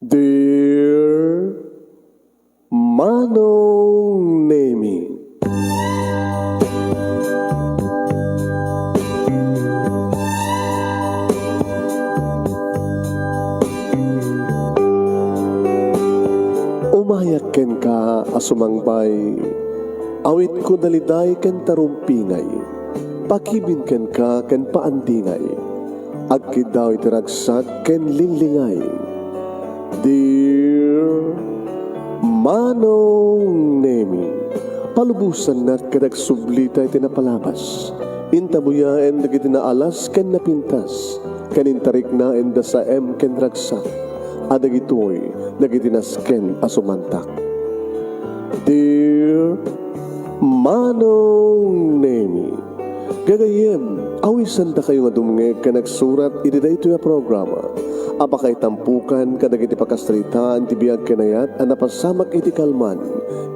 Dear Manong Nemi, umayak ken ka asumangbay, awit ko daliday ken tarumpingay, pakibin ken ka ken paandingay, agkid daw itiragsak ken linlingay. Dear Manong Nemi, palubusan na kadag sublita iti napalabas. Intabuyaen dagiti naalas ken napintas, kanintarik na enda sa ken ragsak, adag ito'y dagiti nasken asumantak. Dear Manong Nemi, gagayem, awisan da kayo nga dumngeg ka nagsurat iti daytoy a programa. Apakay tampukan kadagiti pakasritaan ti biag kenayat a napasamak iti kalman,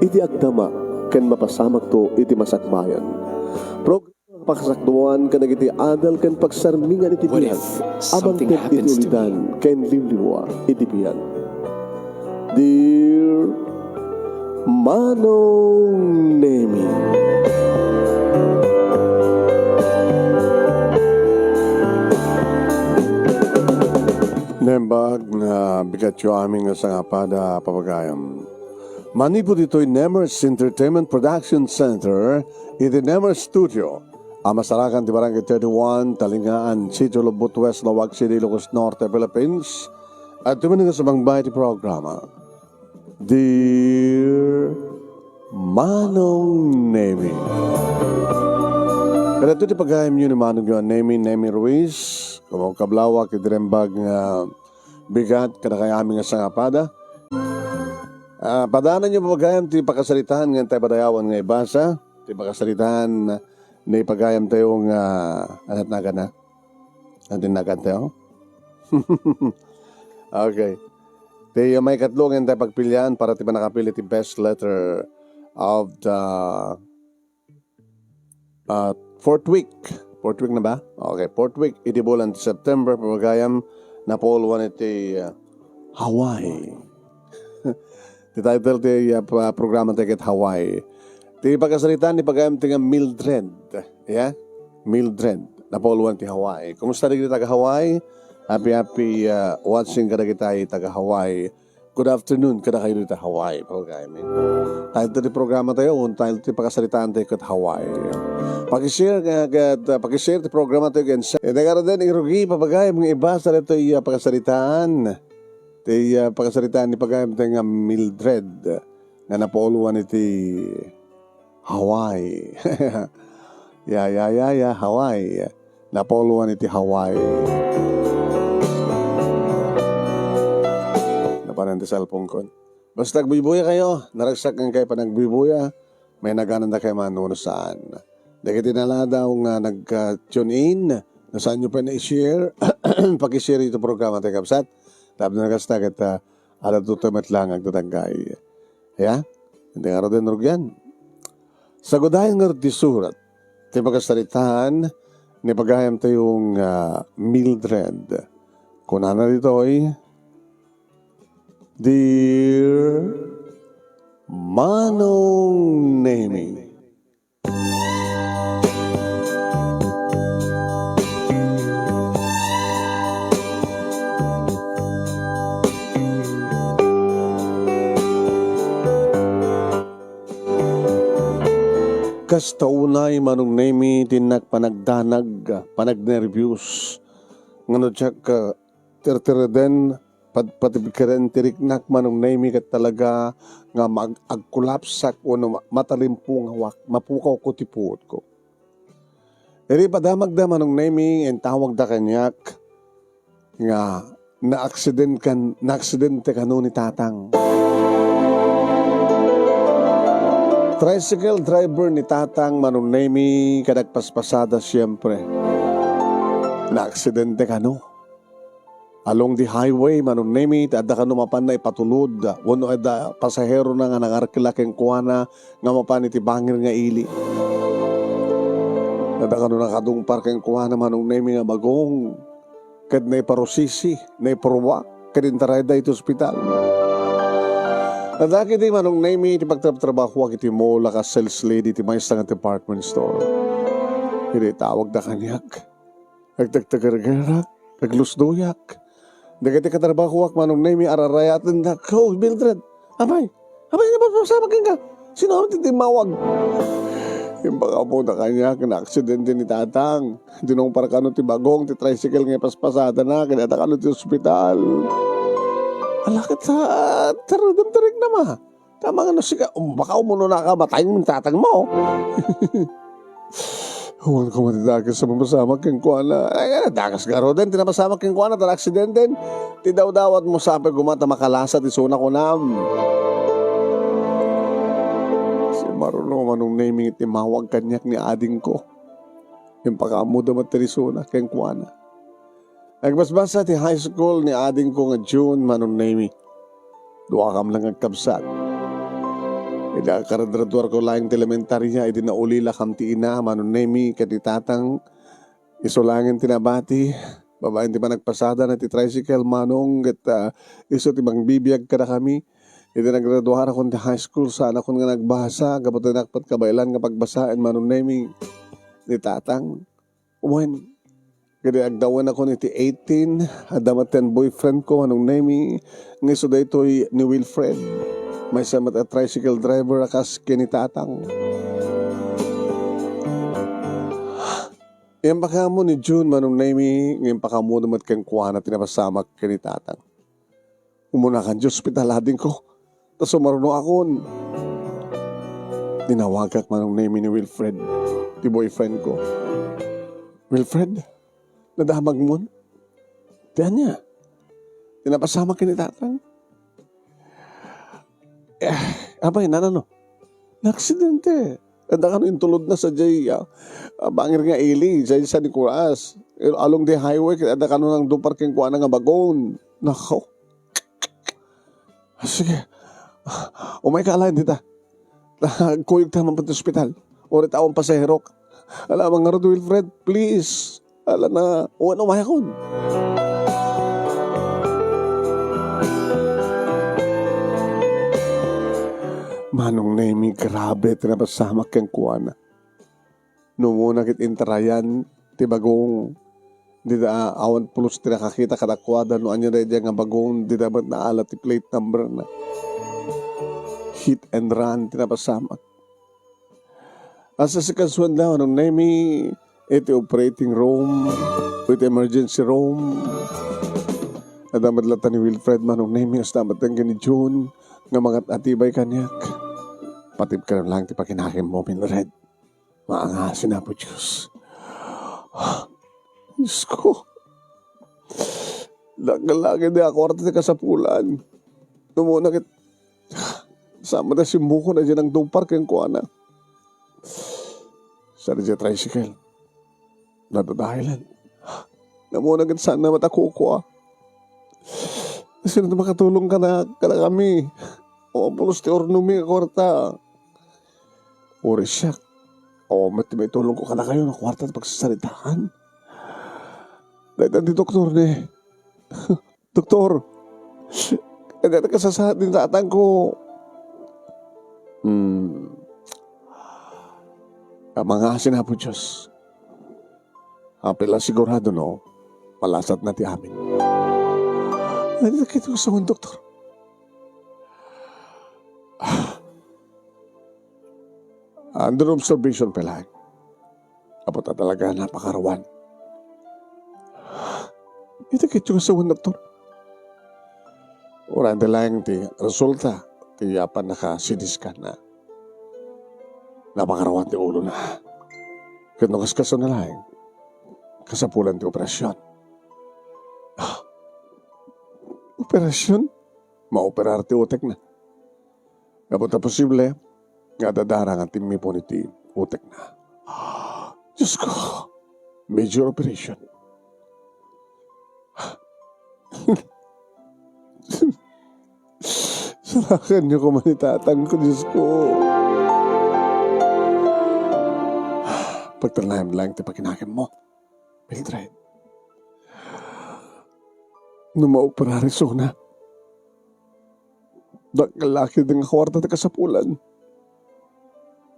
iti agdama ken mapasamak to iti masakbayan. Programa pakasakduan kadagiti adal ken pagsarmingan iti biag, abang ken iti ulidan ken limliwa iti biag. Dear Manong Nemi, nembag na bigat yung aming sangapada papagayam. Manipod ito'y Nemers Entertainment Production Center, iti Nemers Studio. Amasarakan ti Barangay 31, Talingaan, Sitio Lubot West, Lawag City, Ilocos Norte, Philippines. At tuminig sa bangbay ti programa. Dear Manong Nemi, kada ito ti pagayam nyo ni Manong yun, Nemi Ruiz, kumang kablawak, idirembag nga bigat, kada kaya aming sangapada. Padanan nyo pagayam, ti pakasalitahan nga tayo padayawan nga ibasa, ti pakasalitahan na ipagayam tayo nga anat naga na. Antin nagan tayo? Okay. Ti may katlo nga tayo pagpilian para ti manakapili ti best letter of the fourth week. Fourth week na ba? Okay, fourth week. Iti bulan ti September, pagayam na pauluan iti Hawaii. Ti title ti programa ti ket Hawaii. Ti pagkasalitan ni pagayam ti nga Mildred. Yeah? Mildred. Na pauluan ti Hawaii. Kumusta rin taga Hawaii? Happy watching kada kita taga Hawaii. Good afternoon kada kayo dito Hawaii. Pagayam. Title ti programa tayo, title ti pagkasalitan ti ket Hawaii. Pakishare ti programa tayo again. Nagara din irugi papagayam ng iba sa ito yung pagkasalitaan. Ti pagkasalitaan ni pagayam tayo nga Mildred nga napauluan iti Hawaii. Hawaii. Napauluan iti Hawaii. Napanan ti cellphone ko. Basta nagbibuya kayo, naragsak ang kayo pa nagbibuya, may naganan na kayo manuno saan. Dahil tinala daw nga nag-tune in, na saan nyo pa na-share, pag-share ito programa tayo kapsat, tapos nagasta kita, alam ito matlang ang tatanggay. Yeah? Hindi nga rin rugyan. Sa godayan nga rin surat, ito pagkasalitaan, ni pagayam tayong Mildred. Kung na dito ay, Dear Manong Nemi, kasta unay Manong Nemi tinak panagdanag, panagnervyos, ngano tsak tirtireden, patibikaren tiriknak Manong Nemi kat talaga nga agkulapsak o matalimpong hawak, mapukaw ko tipuot ko. Eri padamag da Manong Nemi en tawag da kanyak nga na-aksidente kanu ni tatang. Tricycle driver ni tatang Manong Nemi kadagpaspasada siyempre. Na-aksidente kanu. Along the highway, Manong Nemi, ada ka numapan na ipatulod. Wano ada pasahero na nga nangarkilaking kuwana nga mapan iti bangir nga ili. Ada ka nakadungpar kang kuwana Manong Nemi nga bagong kad na iparosisi, na iparwa, kadintaray da ito ospital. Nadaki di manong naimi iti pagtrabaho iti mo lakas sales lady iti may nga department store. Hindi tawag da kanyak. Nagtagtagargarak, naglusdoyak. Dagati katrabaho manong naimi araraya at nako, Mildred. Abay, napapasama ka. Sino ang titimawag? Yung baka po na kanya, kina-aksidente ni tatang. Dinong para kano ti bagong, ti tricycle nga paspasada na, kinata kano ti ospital. Alakit sa taradam tarig na ma. Tama nga no siya, baka umuno na ka, matayin mo tatang mo. Huwag ko matitakas sa mamasama keng kuwana. Ay, dakas garo din, tinapasama keng kuwana, tar-aksidente. Ti daw-dawat mo sabi gumata makalasa, ti suna ko nam. Marunong manong naming itimawag kanyak ni ading ko. Yung pakamuda materisona keng kuwana. Nagbasbasa ti high school ni ading ko nga June manong naming. Dua kam lang agkabsat. Ida karadradwar ko lang elementarya, idi na ulila kam ti ina manong naming katitatang isulangin tinabati. Babaen ti pa nagpasada na ti tricycle manong iso ti bang bibiyag ka na kami. Iti naggraduara akong high school, sana akong nga nagbasa, kapag nakpat kabailan nga pagbasaan, manong naming ni tatang. Umuhin, kaya agdawan ako niti 18, adamaten boyfriend ko, manong naming, ngayon da ito'y ni Wilfred. May samat at tricycle driver akas kini tatang. Ngayon pa ka mo ni June, manong naming, ngayon pa ka mo naman kang kuha na tinapasamak kini tatang. Umuna kan Diyos, pitaladin ko. Tapos marunong akon. Dinawagak manong name ni Wilfred, ti boyfriend ko. Wilfred, nadamag mo? Tiyan niya. Tinapasama kini tatang. Abay, nanano? Naksidente. Kada kano intulod na sa jay, bangir nga ili, jay sa Nicolas. Along the highway, kada kano nang duparking kuha nga bagon. Nakaw. Sige. Umay ka alayin dita. Kuyog taman pa sa ospital. Ulit akong pasaherok. Alam nga rin, Wilfred, please. Alam na, umay akon. Manong nami, grabe, tinapasamak kang kuwana. Nung kit interayan, ti bagong, di da awan pulos tinakakita kadakwada, no anya na nga bagong, di dapat naalat ti plate number na. Hit and run, tinapasamak. Asa si kasuan daw, nung nami, iti operating room, with emergency room. Nadamat lata ni Wilfred manong nami, as damat ang ni June, nga mga atibay kanyak. Patip ka lang, ti pakinakim mo, Mildred. Maangasin na po, Diyos. Diyos ko. Lagi di ako orta ti kasapulan. Numuna kit, sama na si Muko na dyan ang dumpar kayong kuwana. Sa dyan tricycle. Nadadahilan. Namuna kit saan na matakuko. Sino na makatulong ka na kami. O pulos ti ornumi kwarta. Uri siya. O may tulong ko ka na kayo na kwarta at pagsasalitaan. Dahil di doktor ni. Doktor. Kaya kasasahad din tatang ko. Mga asin na po Diyos. Apila sigurado no. Malasat na ti amin. Nakita ko sa mga doktor. Under observation pala. Kapota talaga napakarawan. Nakita ko sa mga doktor. Orang lang ti resulta. Ti yapan naka-CT-scan na. Napakarawan ti ulo na. Kaya kaskaso na lang. Kasapulan ti operasyon. Operasyon? Maoperar ti utek na. Kapota posible, nga dadarang ang timi po ni ti utek na. Diyos ko, major operation. Sarakan niyo ko manitatang ko, Diyos ko. Pagtalayan lang ti pakinakin mo, Mildred. no maoperari suna. Nakalaki din nga kwarta ti kasapulan.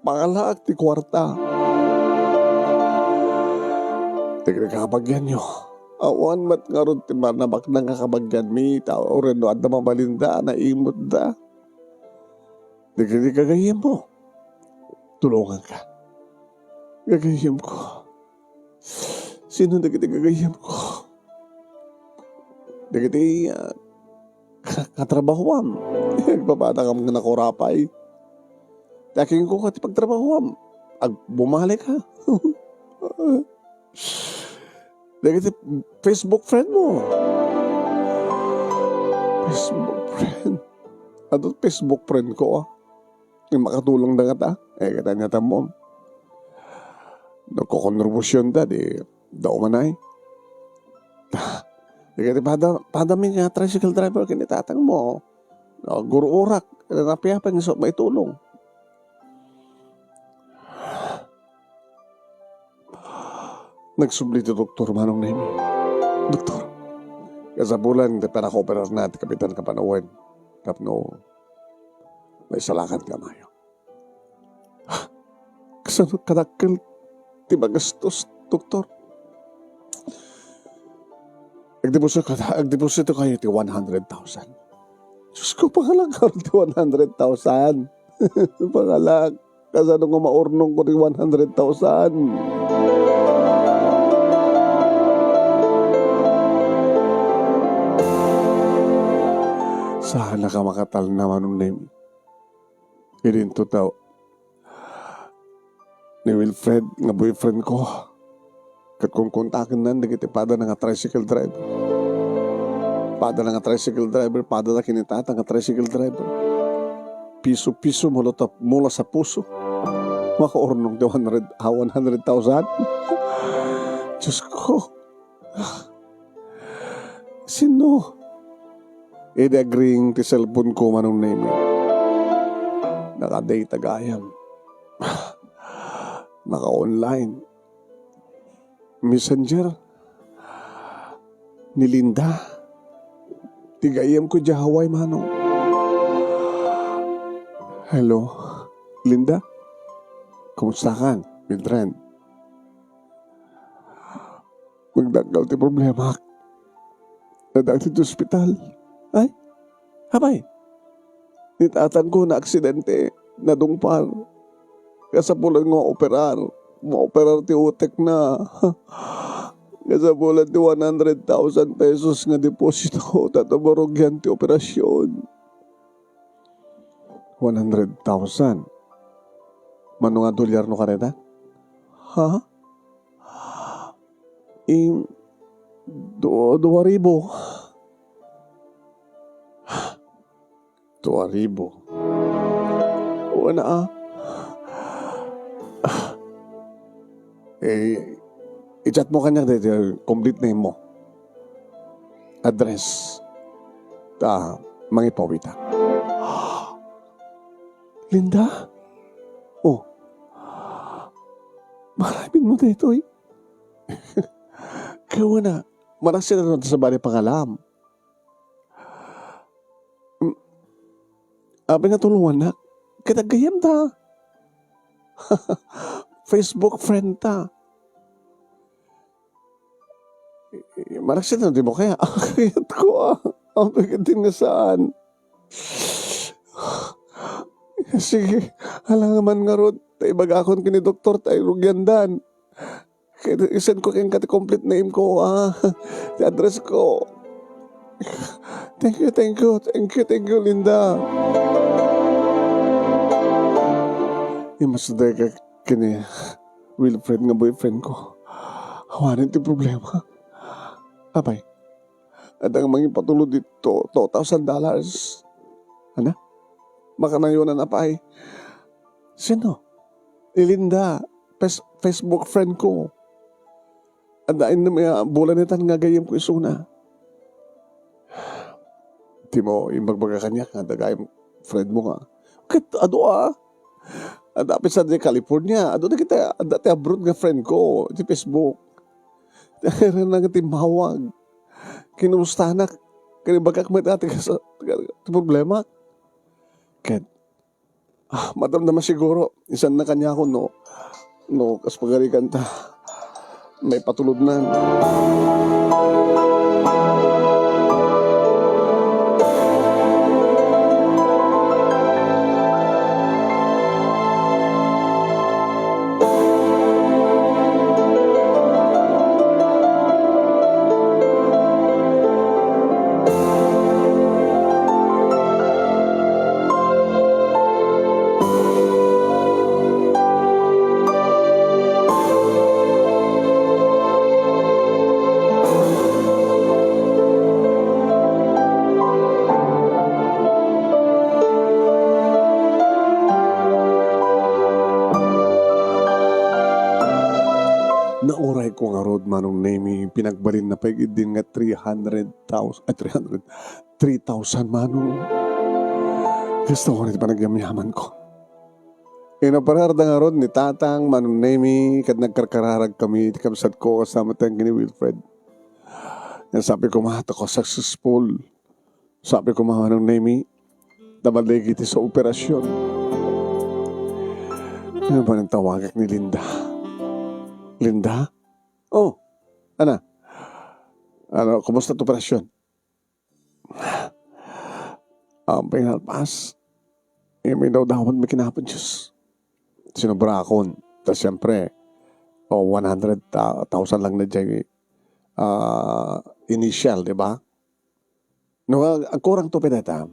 Pangalaak ti kwarta. Tigrekabagyan nyo. Awan mat nga ron ti manabak na nga kabagyan mi. Tao rin no at na mamalinda na imot da. Tigrekagayim mo. Tulungan ka. Gagayim ko. Sino nagagayim ko? Nagati katrabahuam. Nagpapata ka mga nakurapay. Taking ko kati pagtrabahuam. Ag bumalik ha. Nagati Facebook friend mo. Facebook friend. Ano Facebook friend ko ah? Yung makatulong na nga ta. Kata niya ta mo. Nagkokontribusyon da, daw manay. Nagati padami nga tricycle driver kinitatang mo. Guru urak. Napiapang so may tulong. Nagsubli ti doktor manong na yun. Doktor. Kasabulan, di pa naka-operar na ti Kapitan Kapanawen. Kapno, may salakan ka mayo. Kasano kadakil ti magastos, doktor? Agdeposito kayo ti 100,000. Diyos ko, pangalang karoon ti 100,000. Pangalang. Kasano nga maurnong ko ti 100,000. Sana ka makatal naman ng name. Irinto daw. Ni Wilfred, nga boyfriend ko. Kat kung kontakin na, nagitipada na nga tricycle driver. Pada na nga tricycle driver, pada na kinitata nga tricycle driver. Piso-piso mula sa puso. Makaurnong daw 100,000. Diyos ko. Sino? Idagring ti cellphone ko manong name. Naka-data gayam. Naka-online. Messenger. Ni Linda. Tigayam ko dya Hawaii manong. Hello, Linda? Kumusta ka, Mildred? Magdagal ti problema. Nadagti ti ospital. Ay, habay. Nitatan ko na aksidente, nadungpar. Kasapulan nga operar. Ma-operar ti utek na. Kasapulan ti 100,000 pesos nga deposito. Tatabarog yan ti operasyon. 100,000. Mano nga dolyar no kareta? Ha? 2,000. 2,000. Wala i-chat mo kanya dito, complete name mo. Address. Mangipawita. Linda? Oh. Maraming mo dito eh. Kaya na, marasi na rin sa bali pangalam. Pinatulungan na, kitagayam ta. Facebook friend ta. Marasi na di mo kaya, kayat ko ang bigatin nga saan. Sige, halangaman nga ron, tayo bagakon kini doktor, tayo rugyandan. Kaya isan ko kayong complete name ko, the address ko. Thank you, Linda. Imasday ka kini Wilfred nga boyfriend ko. Hawanin ti problema. Abay, adang mga patulog dito, $2,000. Ano? Makanayunan na pa ay. Sino? Linda, Facebook friend ko. Adain na may bulan nitan nga gayam ko isuna. Di mo, imbagbaga kanya nga, dagayam friend mo nga. Kit, adapit sa California. Ado na kita, dati abroad nga friend ko, di Facebook. Dahil na nga timawag. Kinumusta na, Kaya bagak may dati ka sa problema. Kaya, madam naman siguro, isan na kanya ako, no, kas pagarikan ta, may patulod na. Nauray ko nga rod manong name pinagbalin na pagid din nga 3,000 manong. Gusto ko rin panagyamyaman ko. Inapararda nga rod ni tatang manong name kad nagkarkararag kami di kamsat ko kasama tayong gini Wilfred. Yan sabi ko mahata ko successful. Sabi ko manong name nabaligi sa operasyon. Ano ba nang tawagak ni Linda? Linda? Oh, ano? Kumusta ito operasyon? Ang pinalpas. May daw-dawan may kinapon Diyos. Sinubra akon. Tapos siyempre, 100,000 lang na dyan initial, di ba? No, ang kurang to pinata,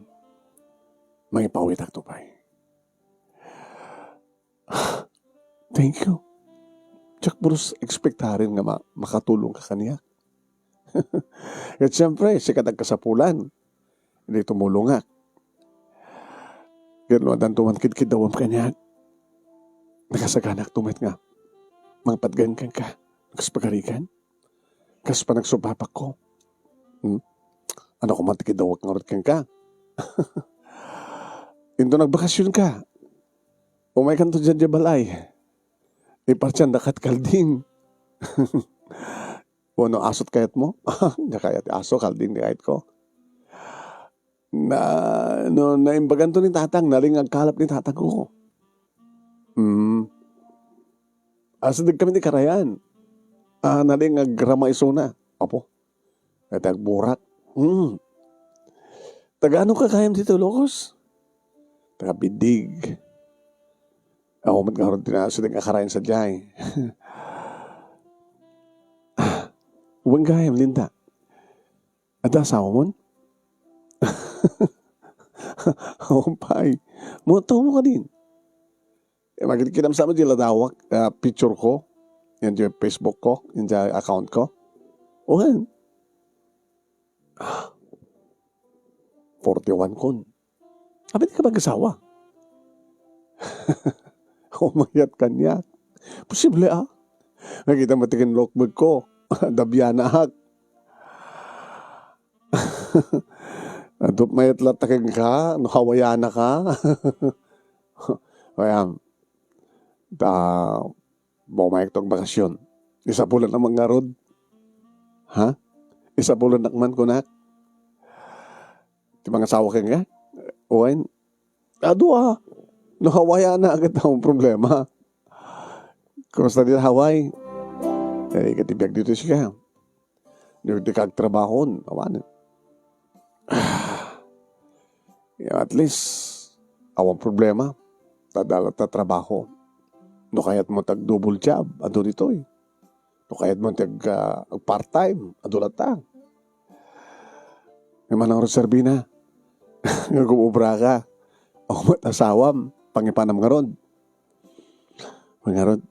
may pawitak to pa. Thank you. Tsak Bruce, expectarin nga makatulong ka kaniya. At siyempre, sikat ang kasapulan. Hindi tumulong nga. Gano'n ang tumankid-kid daw ang kanya. Nakasaganak tumit nga. Mangpatgan ka. Nagspagarikan. Kas pa nagsupapak ko. Ano ko matikid daw ang ngarot ka. Ito nagbakasyon ka. Umay kan to dyan di balay. Ipartiyan dakat kalding. Ano asot kayat mo? Kayat aso kalding di kahit ko. Naimbagan to ni tatang, naling agkalap ni tatang ko. Asadig kami ni Karayan. Naling agrama isuna. Apo. Tagburak. Taga-ano ka kayam dito, Locos? Taga-bidig. Ako magkaroon din na sa karayan sa diyay. Huwag kayam, Linda. At asawa mo? Ako pa'y. Muto mo ka din. Magkikinam sa mo dila dawak. Picture ko. Yan yung Facebook ko. Yan yung account ko. Uwan. 41 kon. Sabi di ka mag-asawa? Umayat kanya. Posible Nakita matikin lokbag ko. Dabyana Adup mayat latakin ka. Hawayana ka. Kaya, bumayag tong bakasyon. Isa bulan naman nga rod. Isa bulan nakman ko na. Di mga asawa ka nga? Uwain. Hawaya na agad ang problema. Kumusta din Hawaii? Katibiyag dito siya. Di kagtrabahon. Awanin. At least, awang problema. Tadalat na trabaho. No kayat mo tag-double job. Ado dito No kayat mo part-time. Ado lata. May manang Roserbina. Nagumubra ka. O matasawam. Pangipanam nga ron. Mga ron.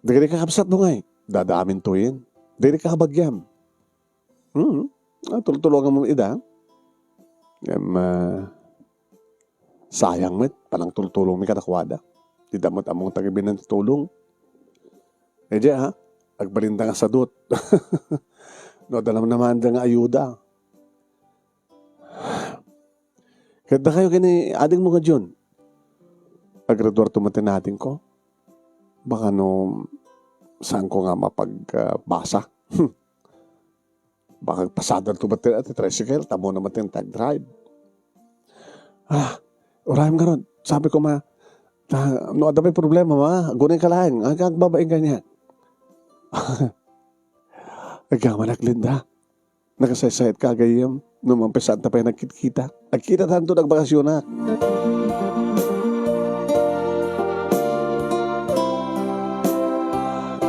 Dagari ka kapsat mo nga Dadaamin to yun. Dagari ka kabagyam. Tulungan mo ida. Sayang met. Palang tulong may katakwada. Di damot among tagabinan tulong. Diya agbalinda nga sa dut. No, dalam naman nga ayuda. Kaya kayo kini ading mo ka dyan. Pag-graduar tumatin natin ko. Baka saan ko nga mapagbasa. Baka pasadal to ba't at tricycle, tamo naman yung tag-drive. Urahim ka ron. Sabi ko no ada may problema gunay ka lang, ang babaeng ganyan. Nagkamanak Linda. Nakasaysayat ka gayam, numampisan ta pa yung nagkita. Nagkita tanto nagbakasyon na.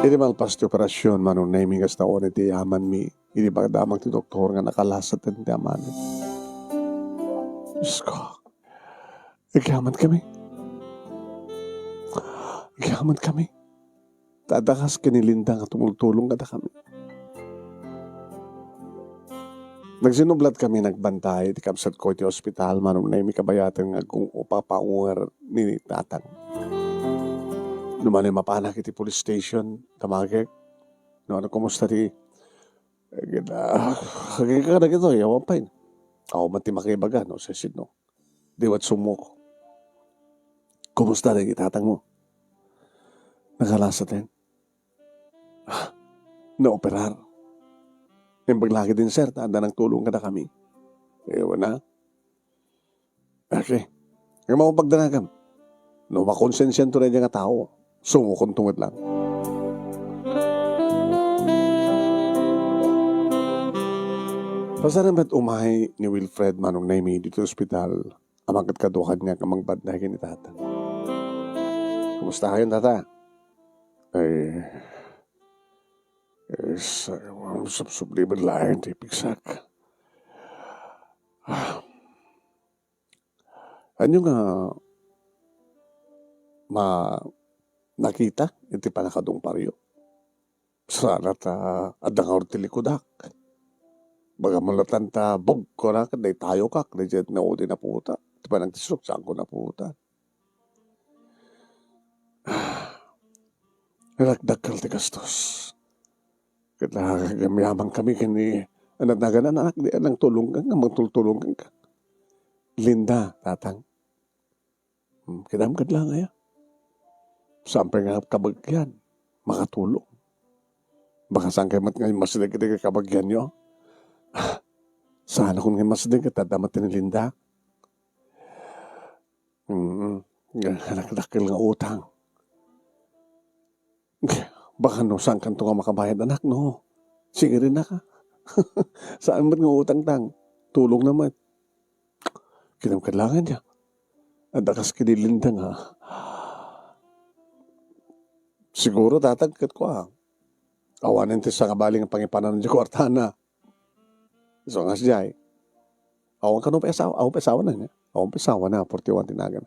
Ini malpas ti operasyon manong naming as taon iti yaman mi. Ini ba damang ti doktor nga nakalasat iti yaman. Diyos ko. Nagyaman kami. Nagyaman kami. Tadakas kinilinda nga tumultulong kada kami. Nagsinublat kami nagbantay ti kapsat ko iti ospital manong naming kabayatan nga kung upapaungar ni tatang. Numan ay mapanak iti police station, tamagek. No, kumusta ti? Kagika na gito, yawan pa yun. Ako man ti makibaga, no, sa no. Diwat sumok. Kumusta na itatang mo? Nakalasa din. Na-operar. Yung paglaki din, sir, tanda ng tulong ka na kami. Ewan na. Okay. Yung mga pagdanagam. No, makonsensyan to rin yung tao. Sumukon tungod lang. Pasaran ba't umahay ni Wilfred manong naimi dito sa ospital, amang katkadukan niya kamang bad na ni tata. Kumusta kayo, tata? Subsubliban lain, tipiksak. Ano nga, nakita, iti panakadong paryo. Sana adang ortilikudak. Baga mulatan bog ko na, kaday tayo kak, kaday naudi na puta. Iti panang tisok, saan ko na puta. Nalagdagkal ti gastos. Kaya kami kani, anak di anang tulong ka, magtultulong ka. Linda, tatang. Kidamkad lang kaya. Sampai nga kabagyan, makatulong. Baka saan kayo ngayon masinig ka kabagyan nyo? Sana kung ngayon masinig ka, tadamat ni Linda. Nakadakil nga utang. Baka no, saan kanto nga makabayad anak, no? Sige rin na ka. Saan ba't nga utang-tang? Tulong naman. Kinamkadlangan niya. Adakas kinilinda nga. Siguro tatagkat ko awanin ti sa kabaling ang pangipanan ng kwartana. So nga siya awan ka no pesawa. Awan pesawa na niya. Awan pesawa na. 41 tinagan.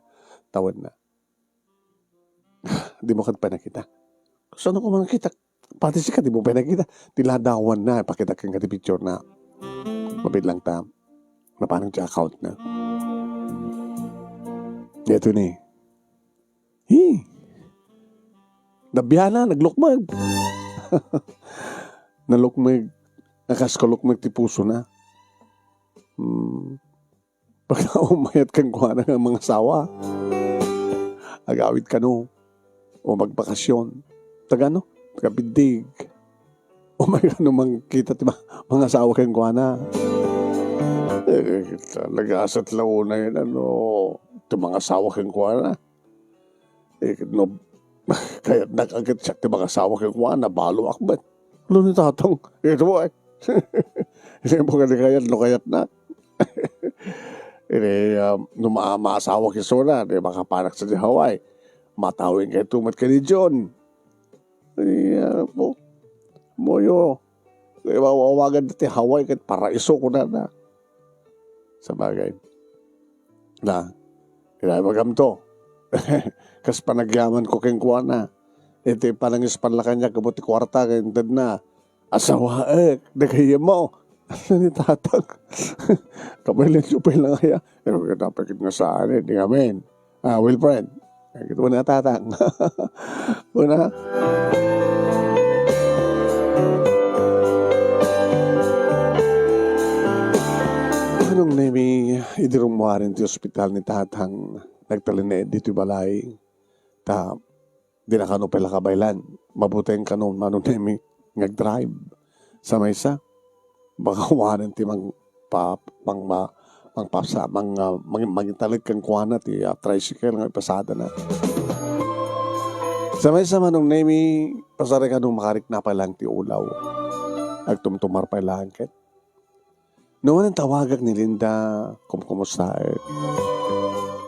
Tawad na. Di mo ka pa nakita. Saan ako makita? Pati siya di mo pa nakita. Tiladawan na. Pakita kang kati picture na. Mabit lang tam. Na parang siya account na. Ito ni. Nabiyana, naglukmag. Nalukmag. Nakaskalukmag ti puso na. Pagka umayat kang kuha ng mga sawa. Agawid ka no. O magbakasyon. Tagano? Tagabidig. O may ano kita ti mga sawa kang kuha na. Talagasat launa yun ito mga sawa kang kuha na. Kaya nakagit siya ti mga sawa kang kuha na balo akbat. Ano ni tatang? Ito mo Hindi mo kayat no kayat na. Nung maasawa ki Sona, makapanak sa Hawaii. Matawin kayo tumat ka ni John. Moyo. Mawawagan dati Hawaii kahit paraiso ko na. Sa bagay. Kaya magamto. Kas panagyaman ko keng kuha na. Ito panangis panlakan niya kabuti kwarta kaya na. Asawa nagaya mo. Ano ni tatang? Kapailin supay lang kaya. Napakit nga saan di amin. Wilfred. Ito mo na tatang. Una. Anong nami idirong mo rin ti ospital ni tatang nagtalined dito balay. Di na kano pala kabaylan. Mabuteng kanon manong nami nag-drive sa maysa. Baka wanan ti pangpasa, magtalag kang kuwana ti tricycle nga ipasada na. Samay-sama nung nemi, pasari ka nung makarik na pa lang ti ulaw. Agtumtumar pa lang ket. Noon ang tawagag ni Linda, kumusta eh.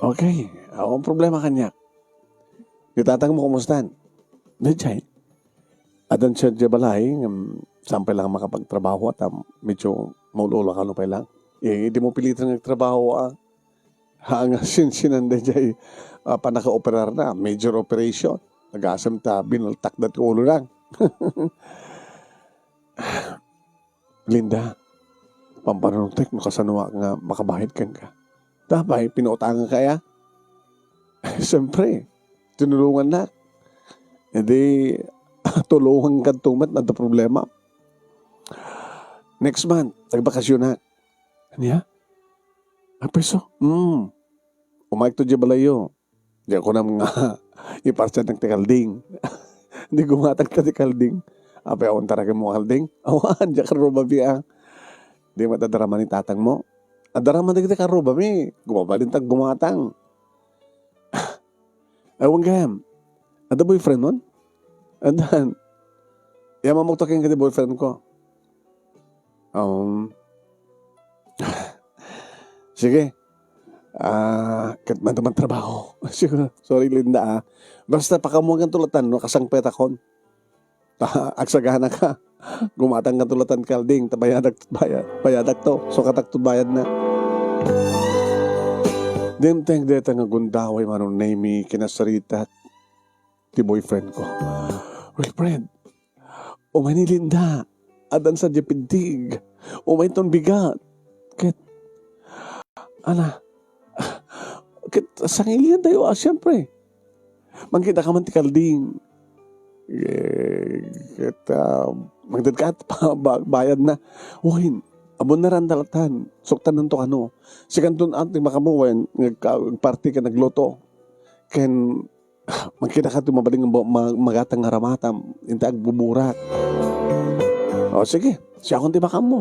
Okay, ang problema kanya. Itatang mo kumustan. Dajay. Adan siya di balay, sampay lang makapagtrabaho at medyo maulula ka pa lang. Hindi mo pilitan nagtrabaho hanga sinanda dyan panaka-operar na, major operation. Nag-asam ta, binaltak na ulo lang. Linda, pampanuntek mo kasanwa nga makabahid kang ka. Tapay, pinautangan kaya? Siyempre, tinulungan na. Hindi, tulungan ka tumat na problema. Next month, nagbakasyon na. Ano peso? Umayag to dyan balayo. Diyan ko na mga iparsa ng tikalding. Hindi gumatag na tikalding. Apay awang tarakin mo kalding. Awan, diyan ka rubabi Hindi matadaraman ni tatang mo. Adaraman na kita ka rubabi. Gumabalin tag gumatang. Awang gam. Ada boyfriend mo? Andan. Yaman mo takin ka di boyfriend ko. Sige. Kat man trabaho. Siguro. Sorry, Linda Basta pakamuang tulatan, no, kasang petakon. Agsagahan ka. Gumatang ka tulatan kalding. Bayadak to. So katak to bayad na. Dinteng deta nga gundaway manong name kinasarita ti boyfriend ko. Boyfriend, umay ni Linda. Adan sa dipintig. Umay ton bigat. Ket, ket sangilian tayo siyempre. Mangkita ka man ti kalding. Ket, magdadkat pa, bayad na. Uy, abon na ran dalatan. Suktan nung to Sikan doon ating makamuwen, nagparty ka nagloto. Ken, magkita ka tumabaling magatang haramatam. Inta agbuburat. O sige, siya akong tibakam mo.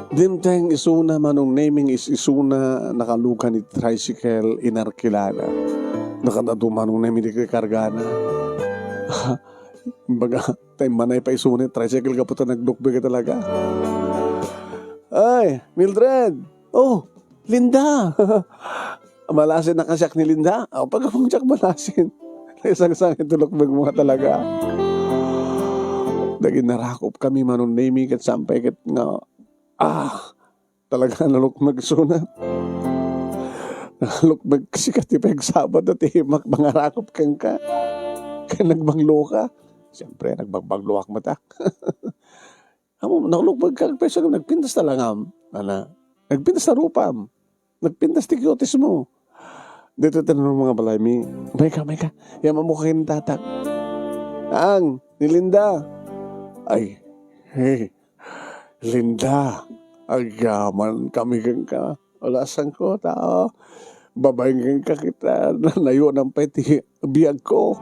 Dimteng isuna manong naming is isuna nakalukan ni tricycle inarkilana. Nakadado manong naming di kargana. Baga, tayo manay pa isuna tricycle ka puta nagdukbe ka talaga. Ay, Mildred! Oh, Linda! Malasin na kasyak ni Linda. Pag akong siyak malasin. Isang-sang itulokbag mo talaga. Daging narakop kami manong naming kat sampay kat nga talaga nalukmag sunat. Nalukmag kasi katipag Sabado at mangarakop kang ka. Kaya nagbanglo ka. Siyempre, nagbangluwak mata. Nakulukmag ka. Pero nagpintas talangam. Nagpintas na rupam. Nagpintas tikyotis mo. Dito tanong mga balay mi. May ka. Yaman mo kayo ng tatak. Ni Linda. Ay, hey. Linda, agaman kami kang ka. Alasan ko, tao. Babayin kang ka kita. Nanayo ng peti biyag ko.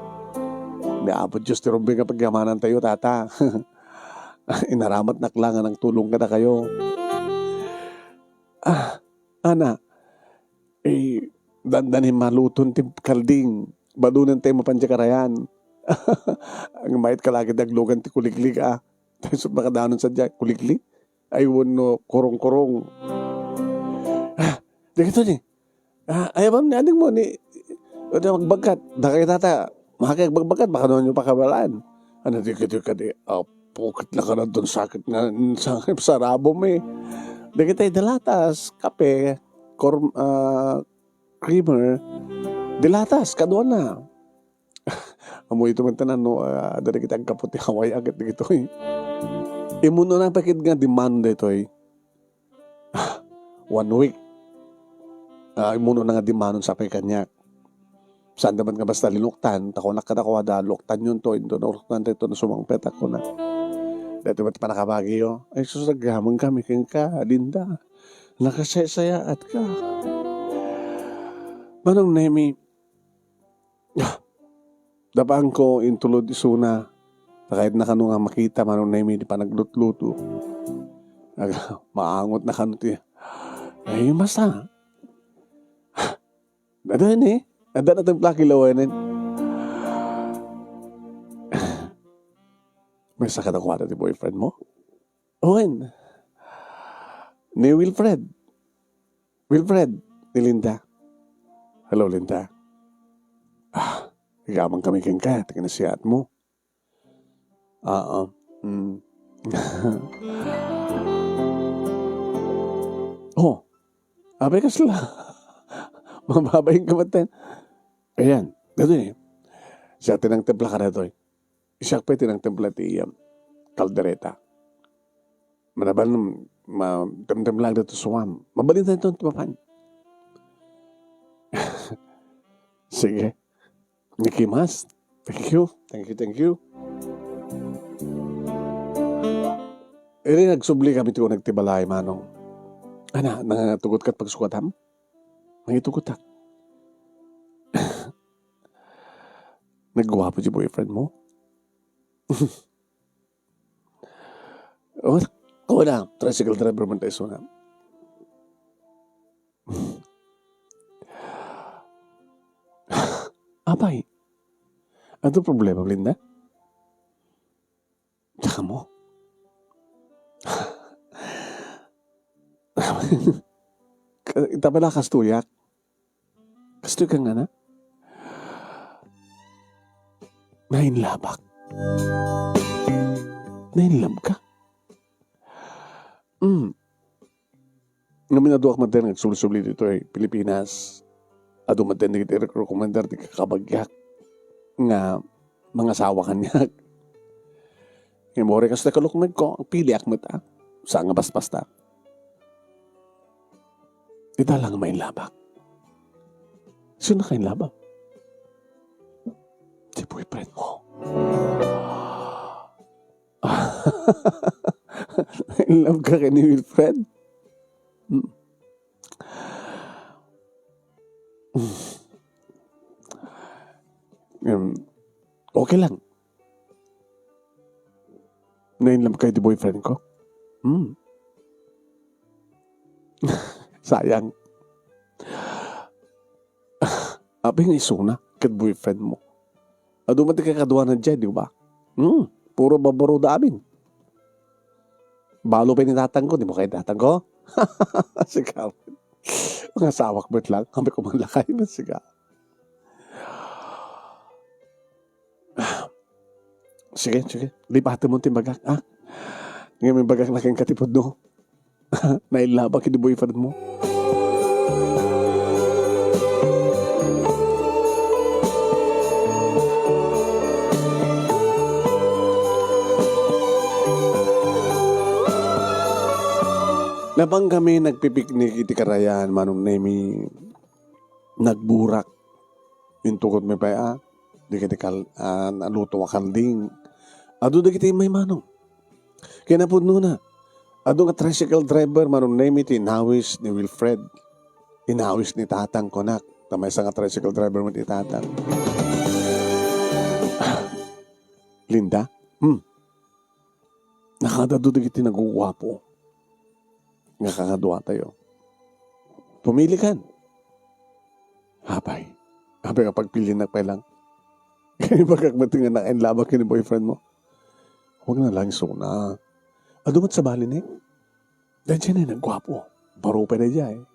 Naabot Diyos ti rumbing kapag yamanan tayo, tata. Inaramat na klangan ng tulong ka na kayo. Ana, dandanin maluton ti kalding. Badunan tayo mapanjakarayan. Ang mait ka lagi daglugan ti kuliglig Tapos makadanon sa dyan, kuliglig. Ay, no, kurong-kurong. Dito ni. Ayaw ni aning mo ni. Magbagat. Dakay tata. Makakagbagat. Baka naman yung pakabalaan. Dikit di. Pukit lang ka na doon. Sakit nga. Sa rabo mo Dikit ay dalatas. Kape. Creamer. Dilatas. Kaduan na. Amoy ito man tanan, no? Dari kita ang kaputi Hawaii agad dito Imuno na pakit nga demand ito 1 week. Imuno na nga demand sa pay kanyak. Saan naman nga basta linuktan, takonak ka na kawada, luktan yun to, ito na luktan ito na sumangpet ako na. Dito ba't pa nakabagi Ay susagaman kami kang ka, Linda. Nakasaya at ka. Manong Nemi, Dapang ko intulod isuna. Kahit na kano nga makita manong na di pa naglutluto. Maangot na kano ti. Ay, masa. Adan eh. Adan at ang plakilawanan. May sakit ako ata ti boyfriend mo? Owen. Ni Wilfred. Wilfred. Ni Linda. Hello, Linda. Ikamang kami kang ka. Tinginasiyat mo. Oh. Abay ka sila. Mababayin ka matan. Ayan. Dito eh. Siya tinang templa ka na ito eh. Siya pa tinang templa ti kaldereta. Manaban temtem lang dito suwam. Mabalin tayo ito timapan. Sige. Nikimas. Thank you. Thank you. Eri nagsubli kami ito nagtibalay manong. Ana, nanganatugot ka't pagsukatam? Nangitugot ka. Nagwapo si boyfriend mo? Oo na, tricycle driver man tayo na. Abay, ano problema, Linda? Tsaka mo? Ita pala kastuyak. Kastuyak ka nga na? Nainlabak. Nainlab ka? Naminado ako matin nagsulit-sulit dito ay Pilipinas. Ado matin di kita rekomendar di kakabagyak nga mga sawa kanyak. Ngayong kas na kalukmag ko, ang piliak mo ta. Sa nga basta-basta. Ita lang may labak. Sino na kayong labak? Si boyfriend mo. In love ka kay ni Wilfred? Okay lang. Na-in-love kayo di boyfriend ko? Sayang. Abi nga isuna kat boyfriend mo. Ado mati kakaduwa na dyan, di ba? Puro babaro damin. Balo pa ni tatang ko, di mo kayo tatang ko? Sigaw. Mga sawak ba't lang? Kami ko manglakay na sigaw. Sige. Lipatin mo timbagak, ha? Ngayon may bagak na kayong katipod, no? Nailabak yung boyfriend mo. Nabang kami nagpipiknik iti karayan, manong nemi nagburak. Yung tukot may paya, di kiti naluto wakalding. Ado da kiti may manong. Kaya napudno na. Ado nga tricycle driver, manong nemi ti inawis ni Wilfred. Inawis ni tatang konak. Tamay sa nga tricycle driver mo ti tatang. Linda? Nakadado da kiti nagugwapo. Nga kakadwa tayo. Pumili kan. Habay nga pagpili na pa lang. Kaya bagakmating nga nakainlabak yun ni boyfriend mo. Huwag na lang suna. Adumat sa balin eh. Dahil siya na nagwapo. Baro pa na dyan eh.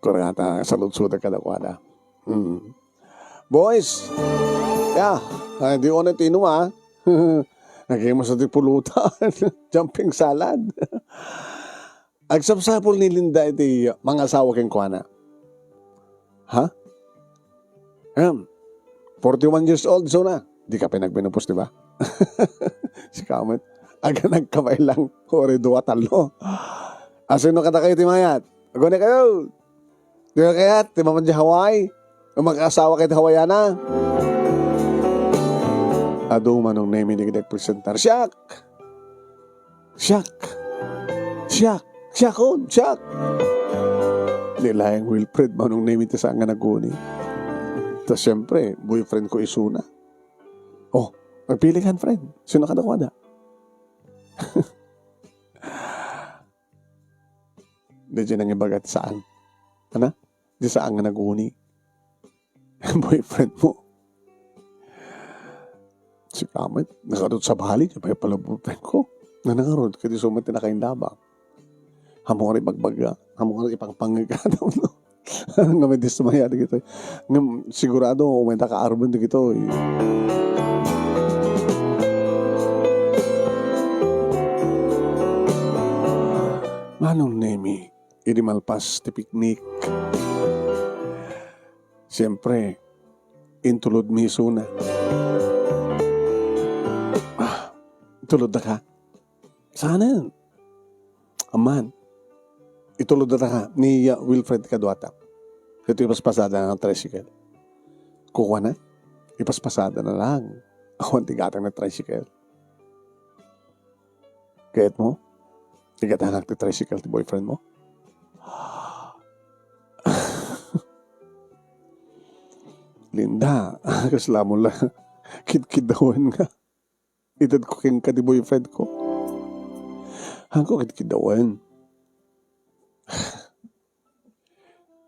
Kurangata, salud-suda ka na kwada. Boys! Yeah, hindi ko na tino ah. Nagay mo sa tipulutan. Jumping salad. Agsapsapol ni Linda iti mga asawa keng kuana. Ha? 41 years old so na. Di ka pinagpinupos, di ba? Si Kamet. Aga nagkamay lang. Hori duwa talo. Asino kata kayo timayat? Ako na kayo. Di ka kayat? Di maman di Hawaii? Mag-asawa kayo ti Hawaiiana? Ado manong name ni kita presentar. Siak! Nilayang Wilfred manong name iti saan nga naguni. Tapos syempre, boyfriend ko isuna. Oh, magpili ka, friend. Sino ka na? Di dyan ang ibagat saan. Ano? Di saan nga nag-uni. Boyfriend mo. Si Kamet, nakarod sa bali. Kaya pala boyfriend ko. Na nakarod, kaya di sumat na kain labang. Hamo ka rin magbaga. Hamo ka rin ipangpangagadaw, no? Nga may dismaya na gito. Nga sigurado, umenta ka arbon na gito. Manong Nemi, inimalpas ti piknik. Siyempre, intulod miso na. Tulod na ka? Sana yan. Aman. Itulod na ka ni Wilfred Caduata. Ito ipaspasada ng tricycle. Kukuha na. Ipaspasada na lang. Ako ang tigatang na tricycle. Kahit mo? Tigatang na tricycle ti boyfriend mo? Linda, kasla mo lang. Kid-kidawan nga. Itad ko king ka di boyfriend ko. Hangko kid-kidawan.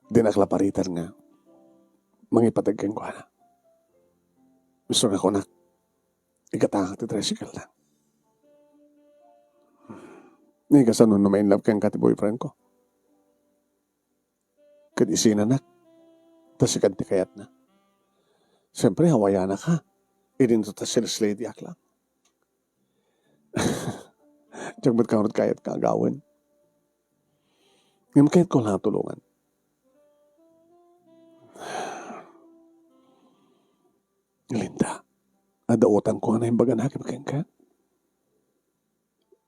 Dinaklaparitan nga. Mangipatagkan ko na. Gusto nga ko na. Ikatangak ti tricycle lang. Hindi ka sa nun na may love kang ka ti boyfriend ko. Kadisina na. Tas ikan ti kayat na. Siyempre, hawaya na ka. Idin to ta sales lady ak lang. Diyak ba't ka kayat ka agawin? Ngayon kahit ko lang tulungan. Linda, adaotan ko na yung baga na hakim ka.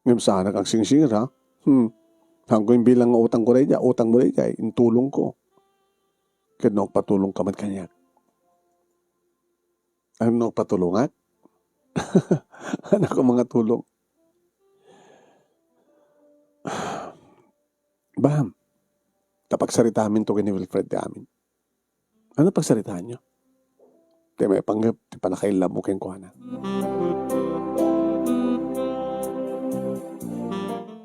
Ngayon sana kang singsir, ha? Hanggang yung bilang utang ko rin dyan, utang mo rin dyan, intulong ko. Kaya patulong ka man kanyak. Ano patulungan? Anak ko mga tulong. Bam, tapagsarita amin to kini Wilfred amin. Ano pagsaritaan nyo? Kaya may panggap, di pa nakailam mo kayong kuhanan.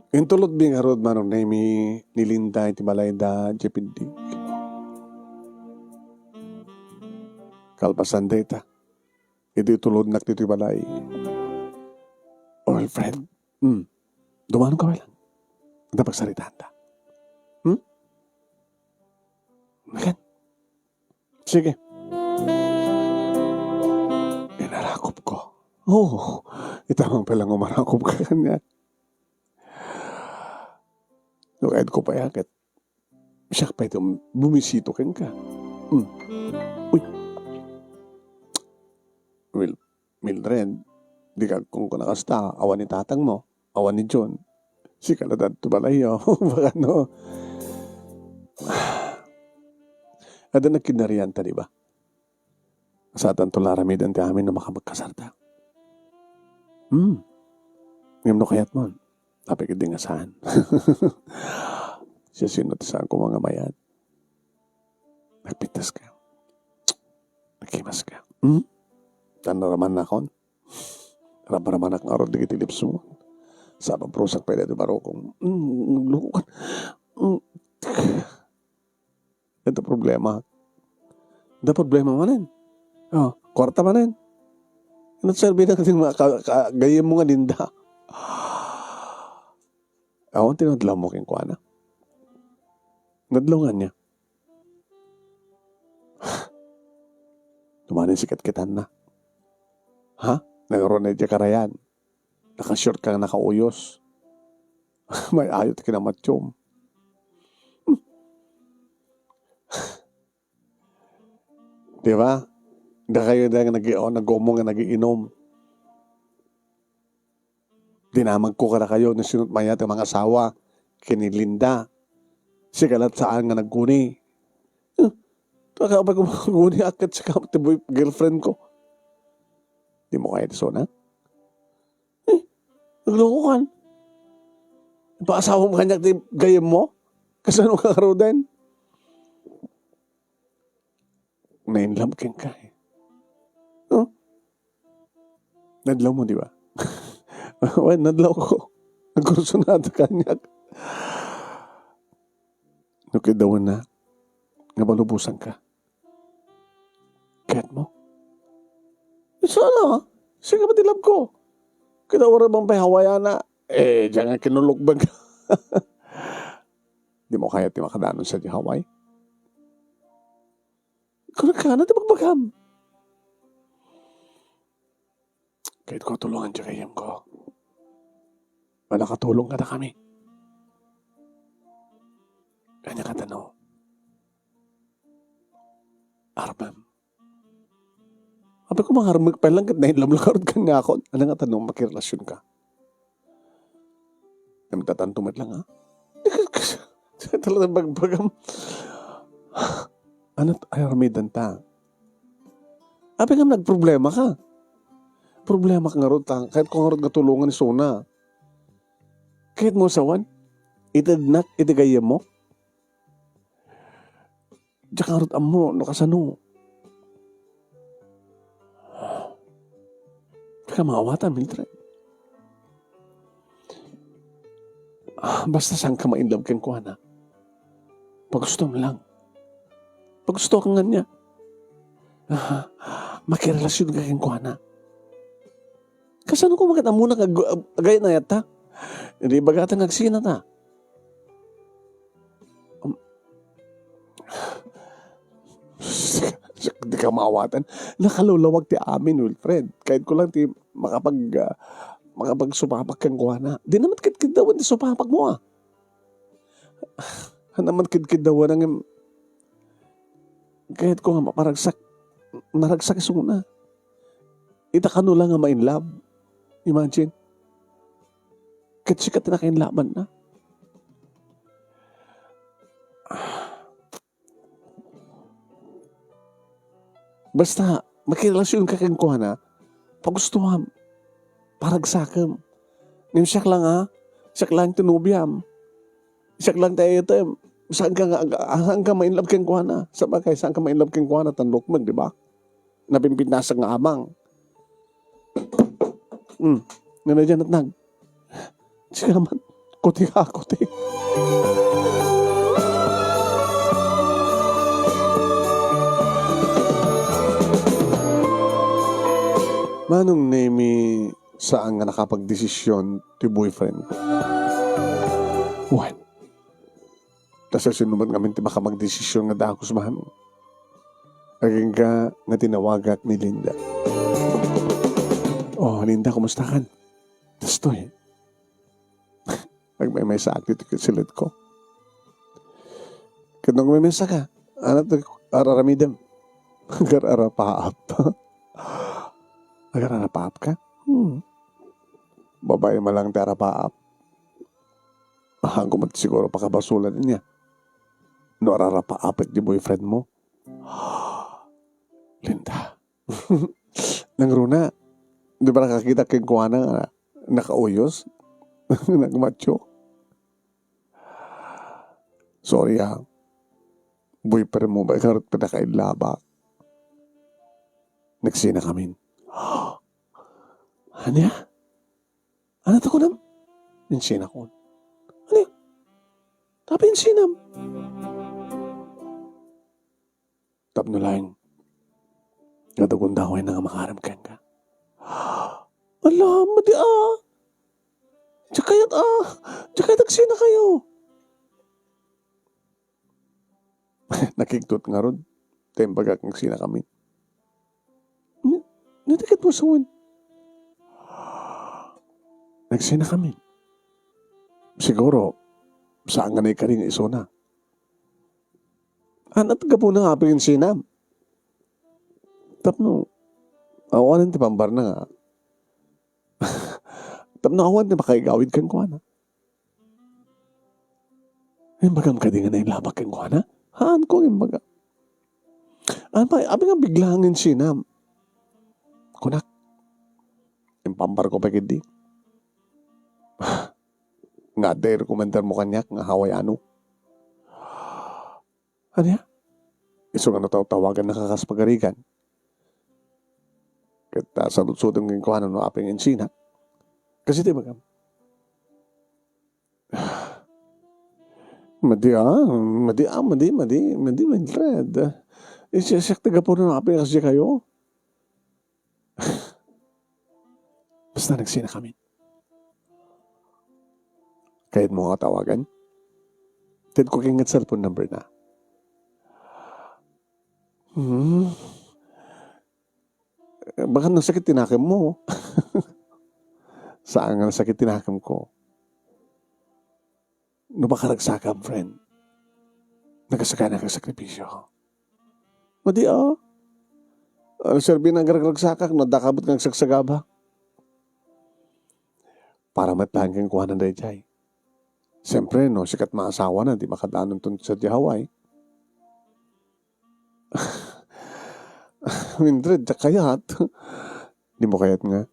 Intulot bing harod manong naimi nilinda iti balayda jepidig. Kalpasan data. Iti tulod nak dito balay. Oil friend. Dumanong ka lang. Napagsaritaan ta. Makan. Sige. Inarakop ko. Oh, itamang palang umarakop ka kanya. Nukad ko pa yakit. Siya pa ito, bumisito ka ka. Uy. Mildred, di ka kung nakasta, awan ni tatang mo, awan ni John. Si kaladad tubalayo. Baka no. Ada nagkinarian ta, di ba? Sa atan tularamid ang amin na makamagkasarta. Ngayon no kayat mo. Napikid din nga saan. Siya sinutisaan ko mga mayan. Nagpitas ka. Nagkimas ka. Tanaraman na kon. Raman ak arod di kitilips mo. Sa pagprusak pwede di baro kong naglukukan. Ito problema. Ito problema manin. Kwarta manin. Nagsabi na kasi gayem mo nga linda. Awan tinadlaw mo keng kuana. Nadlaw nga niya. Tumanin sikat-kitan na. Ha? Nagaroon na dyan karayan. Nakashort ka nakauyos. May ayot ka na matsyom. Diba? Da kayo na nag-umong na nag-iinom. Dinamag ko ka na kayo na sinutmayat ang mga asawa. Kinilinda. Sikalat saan nga nagkuni. Kapag kumaguni akit sa girlfriend ko. Di mo kaya tiso na? Naglukukan. Paasawa mo kanyak di gayam mo? Kasano ka karo din? Na-inlove ken ka eh. Oh, nadlaw mo, di ba? Well, nadlaw ko. Nagkurso na ito kanyak. Nukidaw na. Nga balubusan ka. Kahit mo? Sana, sige ba tilab ko? Kinawara bang pahawaya na? Diyan nga kinulukbag. Di mo kaya ti makadanon sa di Hawaii? Kung ka na, di magbagam. Kahit ko tulungan siya kayam ko. Wala katulong ka na kami. Kanya ka tanong. Armam. Sabi ko mga harmag pa lang, kat na hinlamlakarod ka nga ako. Ano nga tanong, makirelasyon ka? Namtatantumat lang, ha? Talagang bagbagam. Ano, ay armidan ta. Sabi nga, nagproblema ka. Problema ka nga ron, kahit kung nga ron katulungan ni Sona. Kahit mo sawan, itadnak, itigayam mo. Diyan ka ron mo, no kasano. Kaya maawatan, Mildred. Basta saan ka ma-inlove kang kuha. Pag gusto mo lang. Pag gusto ka nga niya. Makirelasyon ka kang kuha. Kasano ko maganda muna kagaya na yata? Hindi bagatan nagsina ta. Di ka maawatan. Nakalulawag ti amin, Wilfred. Kahit ko lang ti makapag-supapak kang kuha na. Di naman kit-kit-dawan ti supapak mo ah. Naman kit-kit-dawan ang kahit ko nga naragsak isuna. Ita ka no lang nga ma-inlove. Imagine. Kahit sikat na kainlaban na. Basta, makirelasyon ka kang kuha na, pag gusto mo, paragsakam. Ngayon siyak lang ha, siyak lang tinubiyam. Siyak lang tayo ito, saan ka ma-inlove kang kuha na? Sabagay, saan ka ma-inlove kang kuha na? Tanlok mo, di ba? Napimpinasag nga amang. Nga dyan at nag. Sige naman, kuti ka, kuti. Manong name saan nga nakapag-desisyon ti boyfriend? What? Tapos sinuman kami ti makamag-desisyon nga dakos mahan. Aging ka nga tinawagat ni Linda. Oh, Linda, kumusta kan? Tapos to eh. Nagmay sa active silid ko. Kanong may mensa ka? Ano to? Araramidem. Agar-arapaap. Agar-arapaap ka? Babae malang tarapaap. Hanggang siguro pakabasulan niya. No ararapaap di boyfriend mo. Linda. Nangruna. Di ba nakakita kay Kuana nga nakauyos? Nagmacho? Sorry ha. Boyfriend mo ba? Karot pa nakailaba. Nagsina kami. Ano ya? Ano to ko nam? Insina ko. Ano ya? Tapi insinam. Tap no lang. Natagong daway na nga makaramkan ka. Alam, madi ah. Tsakayat ah. Tsakayat nagsina kayo. Nakiktot nga ron. Tembaga kang sina kami. Natikit mo sa win. Nagsina kami. Siguro, saan nga na ikaring iso na. Anat ka po na nga pagin sinam. Tapno, awanan ti pambar na nga. Tapno awan ti makaigawid kang kuha na. Imbagam ka di nga na ilabak kang kuha na. Haan ko imbaga. Abi nga biglangin sinam. Kunak. Impambar ko pa kidi. Nga dahil komentar mo kanyak nga Hawaiano. Ano ya? Iso nga tawagan na kakaspagarigan. Kita salut-sutong ng kuhanan no aping insina. Kasi di ba madi, Mildred. Isyasak taga po na aping kasi kayo. Basta nagsina kami. Kahit mo nga tawagan, tid ko kingat cellphone number na. Baka nasakit tinakim mo. Saan nga nasakit tinakim ko? No makaragsakam, friend. Nagasaka na kang sakripisyo. Madi Ano serbi ng garagsakak, nadakabot ng sagsagaba. Para matlahan kang kuhanan na jay. Siyempre, no, sikat maasawa na, di makadaanan tun sa Hawaii. Mildred, kayat. Di mo kayat nga.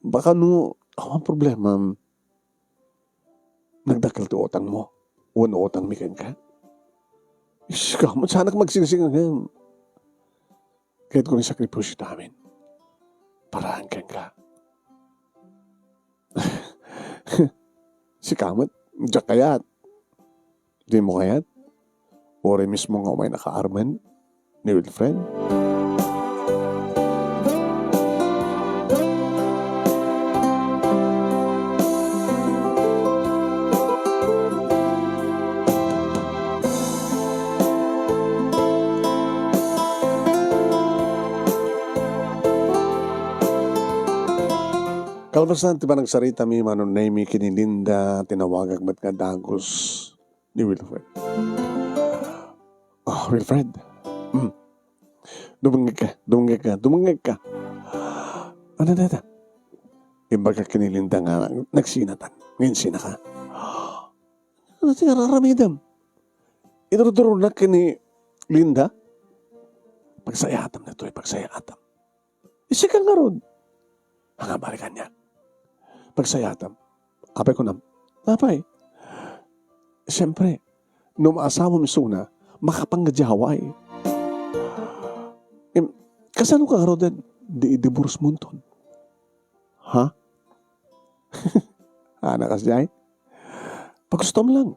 Baka no, ang problema, nagdakil to utang mo. Uwan utang mikan ka. Iskamat, sana ka magsingsing nga. Kahit kung isakripisyo namin, paraan ka. Si Kamat, diyak kayat. Di mo kayat? Ore mismo nga umay naka-arman ni Wilfred. Kalbasan, ti ba nagsarita mi manon na mi kinilinda, tinawagag ba't nga dagos ni Wilfred. Wilfred. Dumangag ka. Ano na? Iba ka kinilinda nga, nagsinatan. Ngayon sina ka. Ano siya raramidam? Iduruduro na kini Linda? Pagsayatam na ito pagsayatam. Isikal nga ron. Ang balikan niya. Pagsayatam. Apay ko nam. Apay. Siyempre, nung maasawa mi suna, makapanggajaway. Kasano ka karoon di divorce mo ton? Ha? Anak kasjay? Pag gusto mo lang,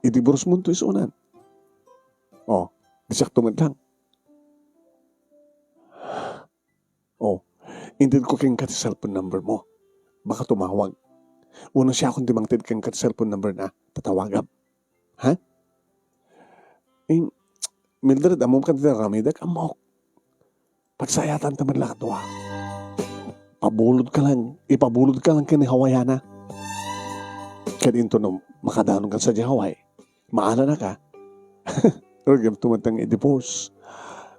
i-divorce mo to isunan. Disak tumad lang. Hindi ko kang kat cellphone number mo. Baka tumawag. Una siya akong dimangtid kang kat cellphone number na tatawagam. Ha? Mildred, amom ka dito ramidak, amok. Pagsayatan tamad lang ito ipabulod ka lang kini Hawaiana. Kaya into no, makadanon ka sa Hawaii. Maala na ka. Pero tumatang i-divorce.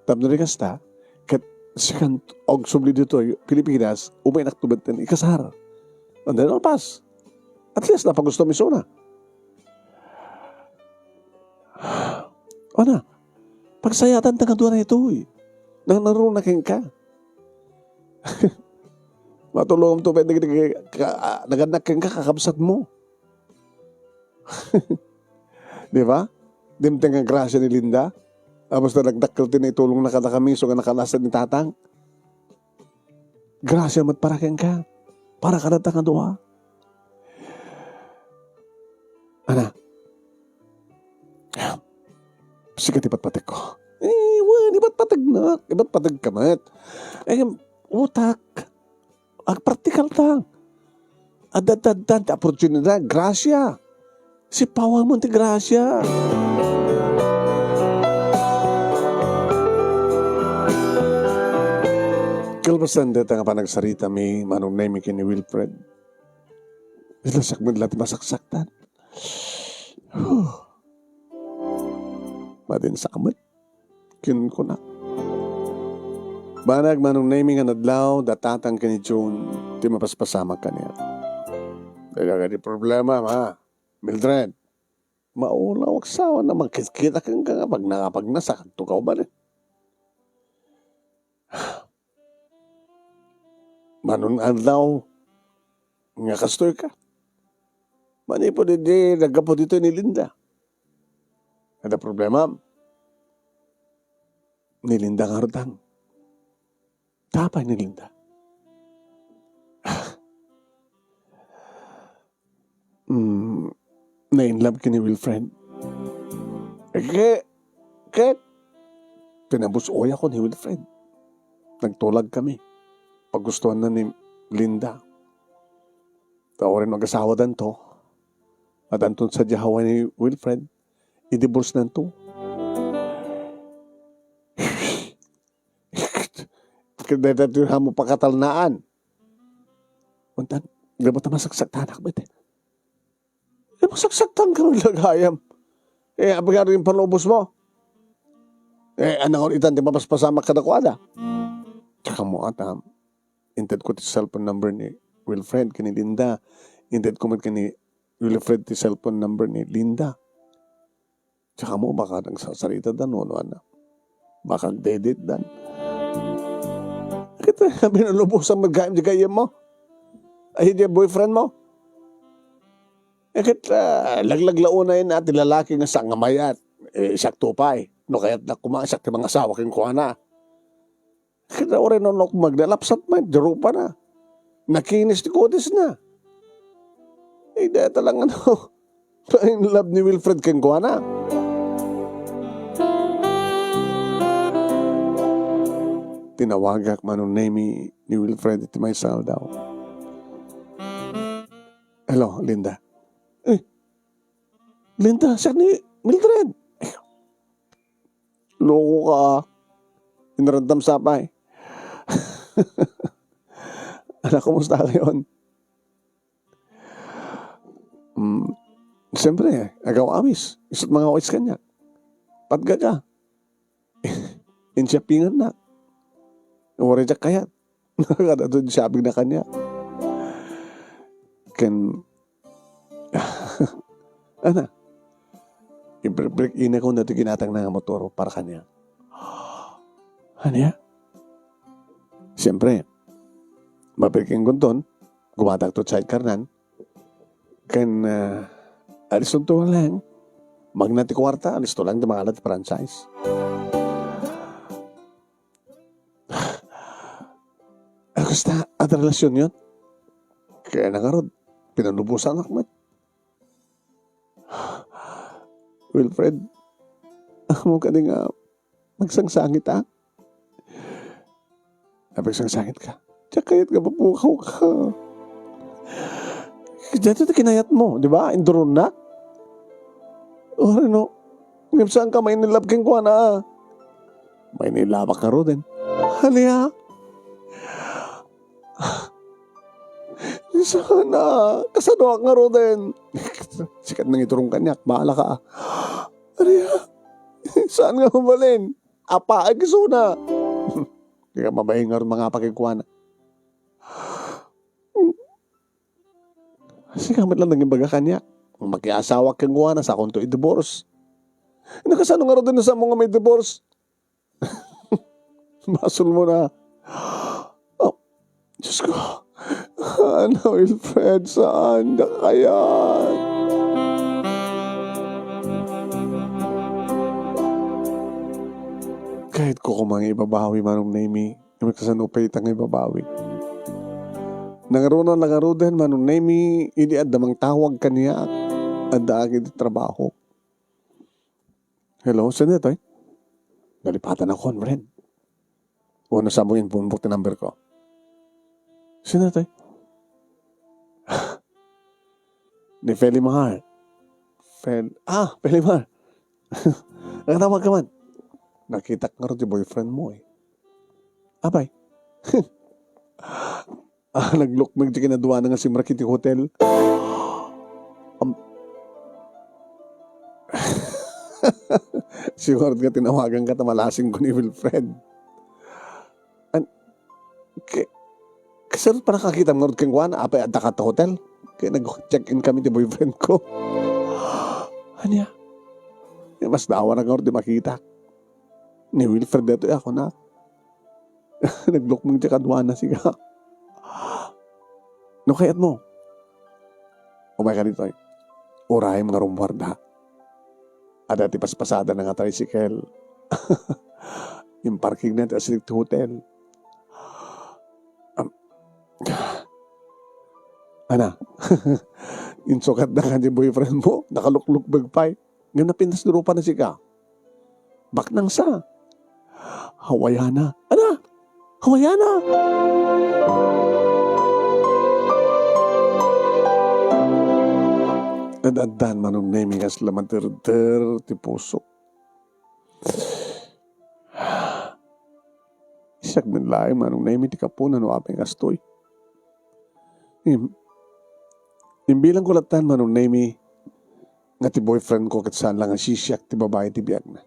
Tapos na rin kasta, kat sikan og subli dito, Pilipinas, umay naktubad ng ikasar. And then, pas. At least, napagusto mi suna. Na, pagsayatan ta doon na ito nang narunakin ka. Matulong to, naganakin ka, kakabsat mo. Di ba? Dimteng ang grasya ni Linda. Tapos na nagdakil tinitulong na kadakamiso nga nakalasan ni Tatang. Grasya matparakin ka. Para kadatang ang doa. Ana. Sikat ipatpatag ko. Iba't patag na. Iba't patag kamat. Utak. Ang praktikal tang. Adad-adad. Opportunidad. Grasya. Si Pawang mo ti grasya. Kalbasan dito nga pa nagsarita mi manong na mi kini Wilfred. Ilasak mo lahat masaksaktan. Madin samat. Kin ko na. Banag manong na mi nga nadlaw datatang kini June di mapaspasama kaniya. Kaya di problema ma. Mildred. Maula wag sawa na magkita kang nga pag nakapagnasak. Tukaw ba rin? Manon adlaw nga kastoy ka. Mani po nagapo dito ni Linda. Ada problema? ni Linda nga rutang. Tapay ni Linda. Na-inlove ka ni Wilfred. Kaya pinabusoy ako ni Wilfred. Nagtulag kami. Paggustuhan na ni Linda. Tao rin mag-asawa dan to. At antun sa jahawa ni Wilfred, i-divorce na to. Kaya mo pakatalnaan. Untan, di ba tamasaksak tanak ba ito? Magsaksak ka lagayam. Abang rin panlubos mo. Anang itan, di ba mas pasama ka na kuwada? Tsaka mo atam, inted ko ti cellphone number ni Wilfred kini Linda. Inted ko man kini Wilfred ti cellphone number ni Linda. Tsaka mo baka nagsasarita dan o ano. Baka dedit dan. Kita binulubusan mag-gaim di kayem mo. Ay di boyfriend mo. Laglaglaunay na at lalaki nga sa ngamayat. Sakto pa eh. No kaya't na kumasak ti mga asawa king kuha na. Kita rin no magdalapsat man. Jaro pa na. Nakinis ti kodis na. Dahil talang ano. In love ni Wilfred king kuha na. Tinawagak manong name ni Wilfred iti may sal daw. Hello, Linda. Linda, siya ni Mildred. Loko ka. Inarandam sapay. Anak, kumusta ka ngayon? Siyempre, agaw amis. Isa't mga awis kanya. Patga ka. Insyapingan na. Wari siya kayat. Nakakata doon shopping na kanya. Ana? I-break in ako na ito ginatang na motor para kanya. Ano ya? Siyempre, mabreaking gunton, gumatak to sidecar nan, alis to lang, magnati kwarta, alis to lang, dumakalat franchise. Gusta, at relasyon yun? Kaya nangarod, pinanubusan ako, Wilfred, mo ka din nga magsangsangit ha? Magsangsangit ka? Tsakayat ka, mapukaw ka. Dito na kinayat mo, di ba? Induron na? O ano? Ngayon saan ka may nilab keng kuha na? May nilabak ka ro din. Halya? Sana, kasano nga ro din. Sikat nang iturong kanyak, bahala ka. Ariya, saan nga mabalin? Apa, ay gusto na. Hindi ka mabahin nga rin mga pakikuha na. Kasi kamit lang naging baga kanya. Makiasawa kang kuha na sa akong to i-divorce. Nakasano nga rin din sa mga may divorce. Basol mo na. Oh, Diyos ko. Ano, Wilfred, saan na kaya? Kahit ko kumang ibabawi manong Naimi, yung kasanupay itang ibabawi. Nangaroon din manong Naimi, ili at damang tawag kaniya at daagid trabaho. Hello, saan ito eh? Nalipatan ako, friend. Una sa mo yung bumbok na number ko. Saan ito eh? Ni Felimar. Felimar. Nakatawag ka man. Nakita ka rin yung boyfriend mo eh. Abay. Naglukmig di kinaduwa na nga si Marquiti Hotel. Siguro nga tinawagan ka tamalasing ko ni Wilfred. Kasi pa nakakita mo rin kang kuwan, apay at Dakata Hotel. Kaya nag-check-in kami ni boyfriend ko. Ano ya? Mas dawa na nga rin di makita. Ni Wilfred dito ako na. Naglukmang di kadwa na siya. No kayat mo? Umay ka dito eh. Urahay mga rumwarda. At dati paspasada na nga tricycle. Yung parking na sa hotel. Ana, yung sukat na kanya boyfriend mo, nakalukluk bagpay. Ngayon na pinasdurupan na siya. Bak nang sa. Hawayana. Ana, Hawayana. Nadandan manong naming as lamater-ter ti puso. Isak min laing manong naming ti kapunan o apeng astoy. Imbilang ko latan manong naming nga ti boyfriend ko kat saan lang ang sisyak ti babae ti biyag na.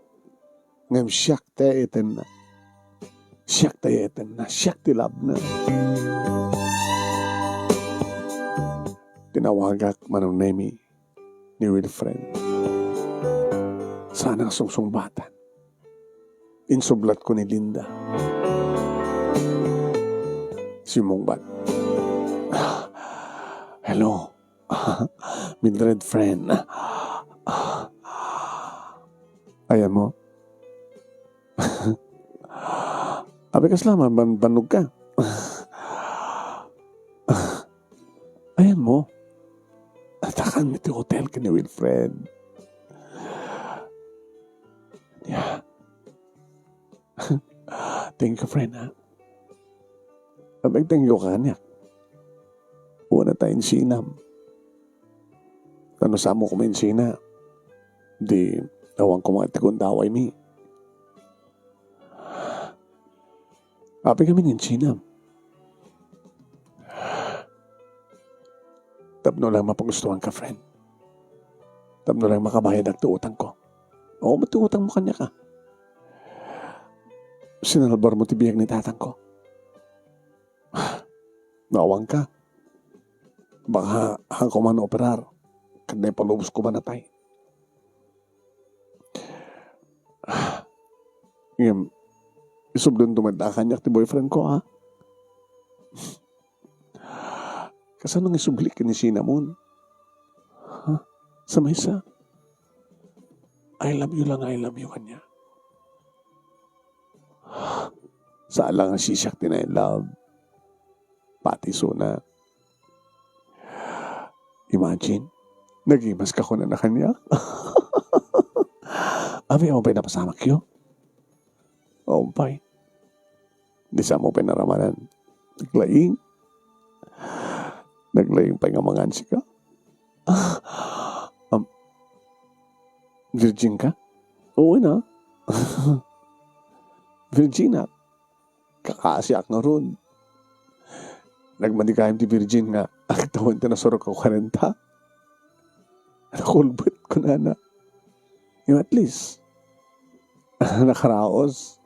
Ngam siyak ti eten na. Siyak ti eten na. Siyak ti love na. Tinawagak manong naming ni Wilfred. Sana sungsungbatan. Insublat ko ni Linda. Si Mungbat. Hello. Mildred friend. Ayan mo. Abi ka slama, banog ka. Ayan mo. Atakan mo iti hotel ka ni Wilfred. Yeah. Thank you, friend, ha? Abay, thank you ka niya. Una tayong sinam. Ano sa mo kumain sina? Di, awang kumain tikong daway mi. Api kami ng sinam. Tapno lang mapagustuhan ka, friend. Tapno lang makabayad ang tuutang ko. Oo, matuutang mo kanya ka. Sinalbar mo tibiyag ni tatang ko. Nawang ka. Baka hangko man operar. Kanday palubos ko ba na tayo? Ngayon, isubdan dumanda kanyak ti boyfriend ko, ha? Kasanong isublik ka ni Sinamon? Ha? Sa maysa? I love you lang, I love you kanya. Saan lang ang sisyak din na love? Pati suna. Imagine, nagimas ka ko na kanya. Abi, ako pa'y napasamak yun? Oo pa'y. Di sa mo pa'y naramanan. Naglaing pa'y nga mga ansi ka. Virgin ka? Oo na. Virgin kakasiak nga ron. Nagmanikayam ti Virgin nga. Ang tawon ti nasurok ko 40. Nakulbot ko na. Yung at least. Nakaraos.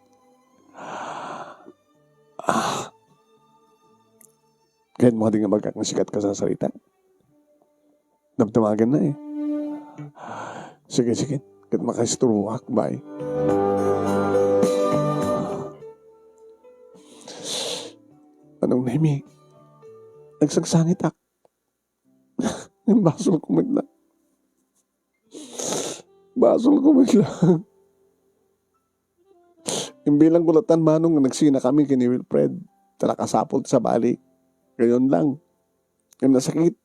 Kahit mo di nga magkakasikat ka sa salita. Damtamagan na eh. Sige. Kahit makasturuak ba eh. Anong nemi? Nagsagsangit ak. Yung basol ko magla. Yung bilang bulatan manong nagsina kami kini Wilfred. Talakasapol sa balik. Gayon lang. Yung nasakit.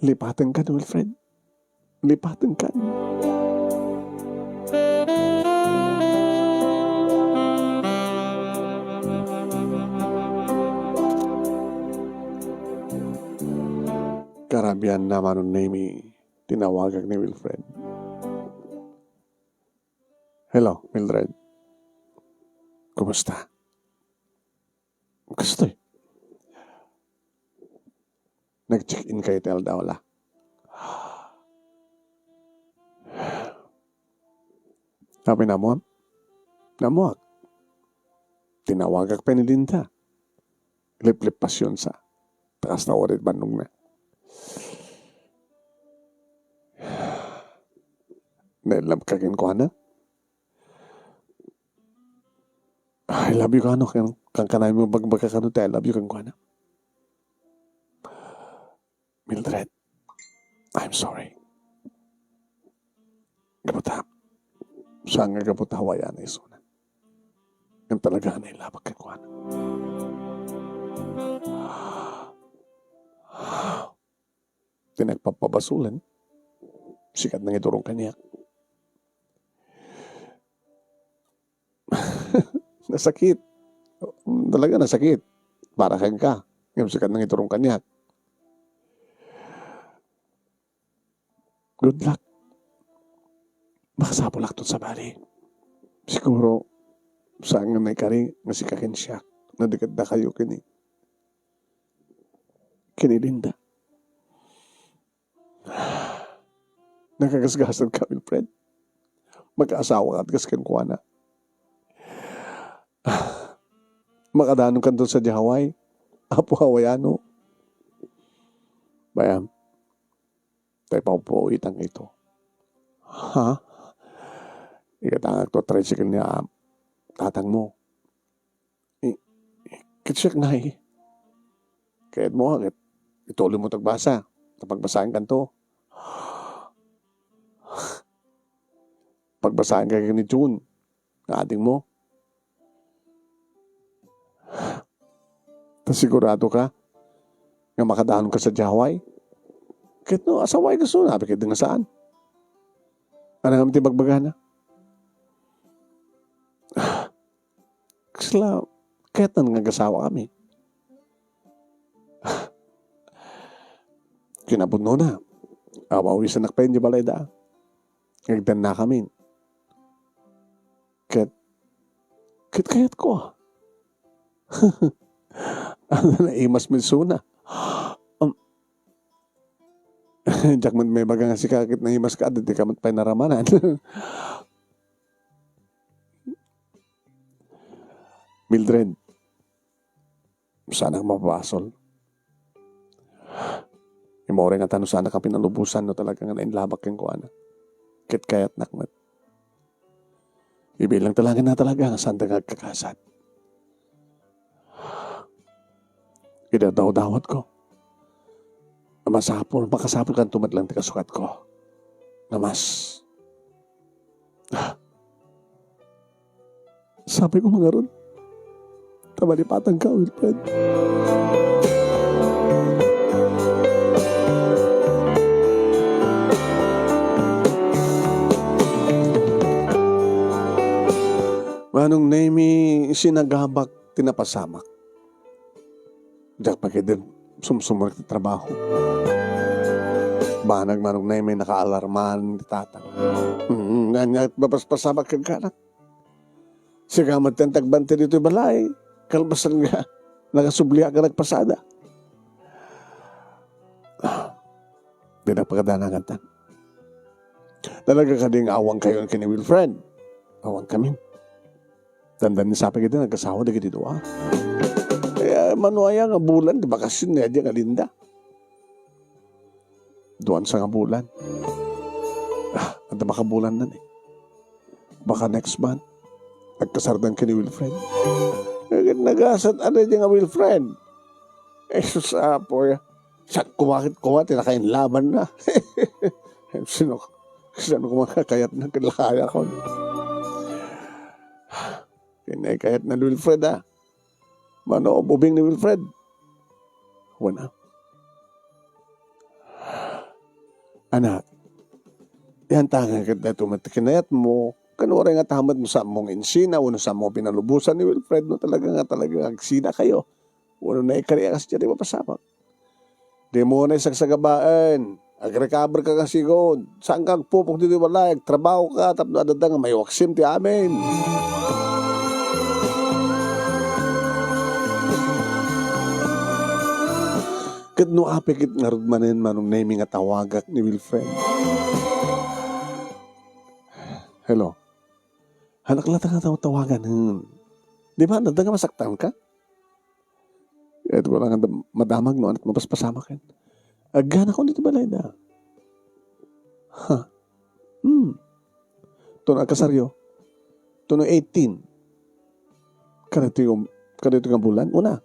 Lipatan ka, Wilfred. Lipatan ka. Karabian naman nun Nemi. Tinawagag ni Wilfred. Hello, Mildred. Kumusta? Gusto eh. Nag-check-in kayo tel daw la. Sabi namuak. Tinawagag pa ni Linda. Lip-lip pasyon sa. Takas na orit bandong na. Nailam kagin ko na. I love you ka ano. Kang kanay mo bagbaga ka no. I love you kang ko na. Mildred, I'm sorry. Kamuta. Saan nga kapot hawayan na isuna. Ang talaga na ilabag kay kuwan. Tinagpapabasulan. Sikat nang iturong kaniya. Nasakit. Talaga nasakit. Para kang ka. Ngayon sikat nang iturong kaniya. Good luck. Makasapulak to sa bali. Siguro, saan nga may kari, nga si kakin siya. Nadikat na kayo kini. Kinilinda. Nakagasgasan ka, Wilfred. Magkaasawa ka at gaskan kuha na. Makadanon ka doon sa Hawaii. Apo Hawaiano. Bayam. Tayo pa po itang ito. Ha? Ikatangag to tricycle niya tatang mo. Kitsyak na eh. Kaya't mo hangit. Ituloy mo tagbasa. Napagbasahin ka to. Pagbasahin ka ni June. Na ating mo. Tas sigurado ka nga makadaan ka sa Hawaii. Kahit no, asaway ka so, nabi kahit nga saan. Ano nga matibagbaga na? Kasla, kahit na nangagasawa kami. Kinabunno na. Awawi sa nakpain di balay da. Ngagdan na kami. Kahit ko. Ano na imas minsuna. Diyak man may baga nga si kakit na imas ka, di ka mat pinaramanan. Mildred, sana mapapasol. Imore nga tanong sana ka pinalubusan no talaga nga nainlabak yung kuana. Kit kayat nakmat. Ibilang talaga na talaga nga saan nagkakasat. Idadaw-dawat ko. Makasapol kang tumadlang tikasukat ko. Namas. Sabi ko mga ron, tamalipatan ka, Wilfred. Manong name sinagabak tinapasamak. Diyak pa kayo din sumsumak na trabaho. Banag manong name nakaalarman ni tatang. Nanyat babaspasamak kang kanak. Sigamat yung tagbante dito balay. Kalbasan nga. Nakasubli ka nagpasada. Di na pagkadanangan tan. Talaga ka ding awang kayo kini Wilfred. Awang kami. Dandan ni sabi kita nagkasawa na dito ah. Kaya manuaya nga bulan. Di bakasyon na yan nga linda. Doon sa nga bulan. At baka bulan na eh. Baka next month. Nagkasardan ka ni Wilfred. Nagasat ano niya nga Wilfred. Jesus po ya. Siya kumakit tinakain laban na. Sino kumakakayat na kilakaya ko. Kinakayat na Wilfred ah. Mano bubing ni Wilfred. Wala. Anak. Yan tangan kita tumatikinayat mo. Kanura nga tamat mo sa mong insina, uno sa mong pinalubusan ni Wilfred, no talaga agsina kayo. Uno na ikariya kasi dyan, di ba pasamak? Di mo na isagsagabaan, agrecover ka kasi god, saan kang pupok dito wala, trabaho ka, tapos adada nga may waksim ti amin. Kat no apikit nga rudmanin manong naming nga tawagak ni Wilfred. Hello? Hanak lang tawagan. Di ba? Nada nga masaktan ka? Ito ko lang madamag no at mapaspasama ka. Agana ko dito balay na. Ha? Ito na kasaryo. Ito na 18. Kanito yung bulan. Una.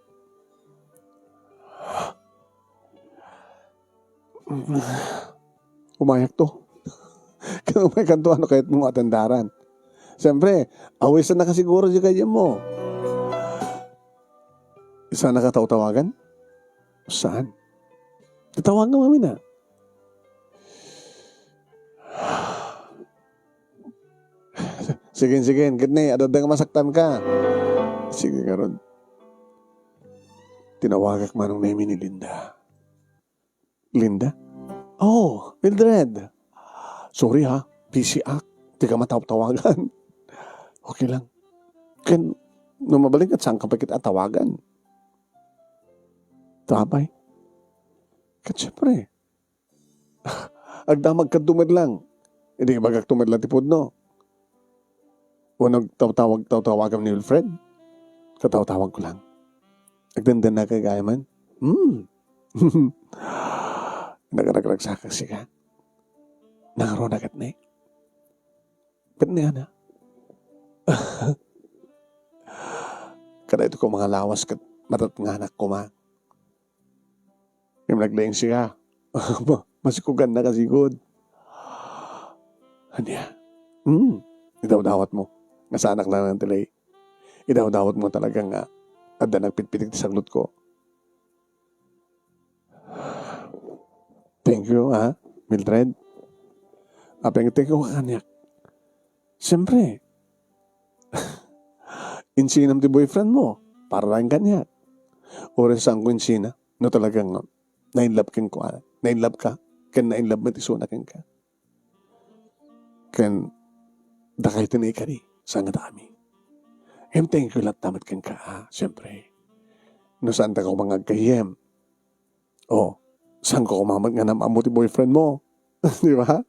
Umayak to. Kaya umayak to ano kahit mga atandaran. Siyempre, awisan na ka siguro di kaya mo. Isa nakataw-tawagan? Saan? Tatawagan mo na. Sige, gitni, adadang masaktan ka. Sige, karon. Tinawagak manong name ni Linda. Linda? Oh, Mildred. Sorry ha, busy act. Di ka matawag-tawagan. Okay lang. Ken, nung mabalik at saan ka pa kita tawagan? Tabay. Ken, syempre. Agdamag ka tumad lang. Hindi ka magagtumad lang tipod, no? O nagtawagan ni Wilfred? Kataw-tawag ko lang. Nagdandan na kay gaya man? Nagaragsak kasi ka. Nangaroon agad na eh. Ba't na yan ha? Kada ito ko mga lawas kat matat nga anak ko ma. Yung naglayang siya. Masikugan na kasi good. Hanya. Idaw-dawat mo. Nga sa anak lang ng tilay. Idaw-dawat mo talagang ada nagpitpitik sa saglot ko. Thank you, Mildred. Thank you, kanyak. Siyempre, insinam ti boyfriend mo, para lang kanyak. Oras saan ko insina, no talagang na-inlove kin ko, na-inlove ka, kan na-inlove mo ti sunakin ka. Kan, dakay tinay ka rin, saan nga dami. Thank you lahat tamat kan ka, siyempre. No saan ta ko mga kayem. Saan ko kumamat nga namamo ti boyfriend mo? Di ba?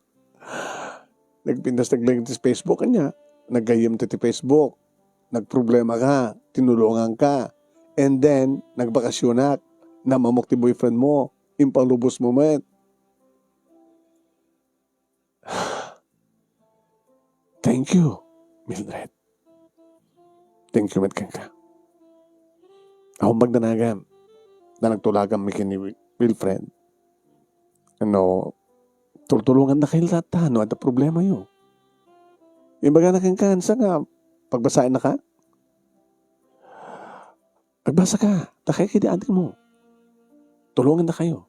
Nagpindas-naglang ti Facebook kanya. Naggayem ti Facebook. Nagproblema ka. Tinulungan ka. And then, nagbakasyonak. Namamok ti boyfriend mo. Impalubos mo met. Thank you, Mildred. Thank you, met ka. Ako magdanagam na nagtulagan mi kini Wilfred. Tulungan na kayo lahat ha. Ano problema yun? Imbaga na kang kansa nga, pagbasahin na ka? Pagbasa ka, takay kay di adik mo. Tulungan na kayo.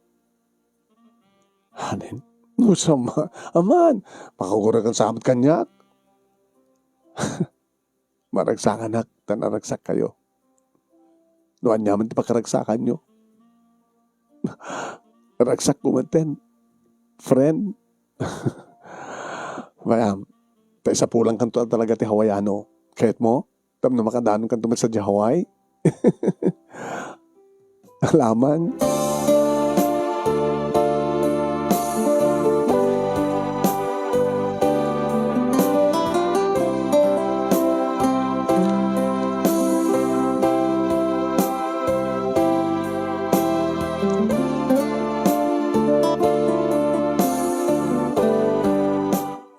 Hanin? Nusama. Aman, pakagura kang samad kanyak. Maragsakan nak, tanaragsak kayo. Noan nyaman ti pakaragsakan nyo. Ragsak kumanten. Friend. Bayam. Tayo sa pulang kanto talaga ti Hawaiano. Kahit mo, tam na makadanon kanto sa Hawaii. Alaman.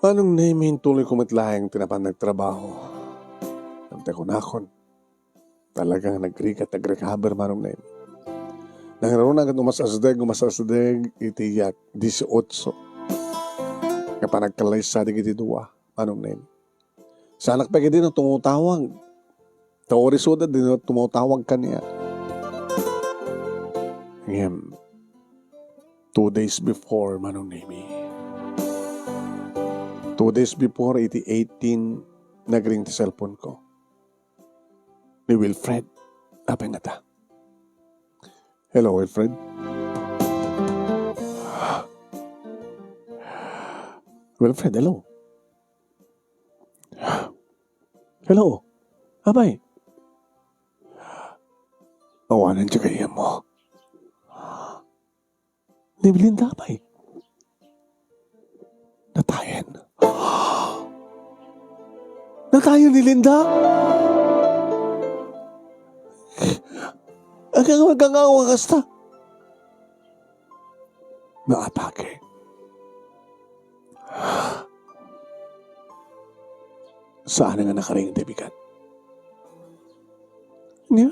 Anong namin tuloy kumitlahing tinapan nagtrabaho? Nante ko nakon. Talagang nagrigat, nag-recover manong name. Nangaroon agad umasasdeg, itiyak, 18. Kapag nagkalay sa digit ituwa, manong name. Sa anak pa din ang tumutawag. Taorisoda din ang tumutawag kaniya. Ngayon, 2 days before, manong name. 2 days before, 18, nagring ti cellphone ko. Ni Wilfred. Apay nga ta. Hello, Wilfred. Wilfred, hello. Hello. Apay. Awanan siya kaya mo. Ni Belinda, apay. Natayan. Natayan ni Linda? Hanggang wakas ta. Naatake. Saan nga nakaring tibigan? Niya.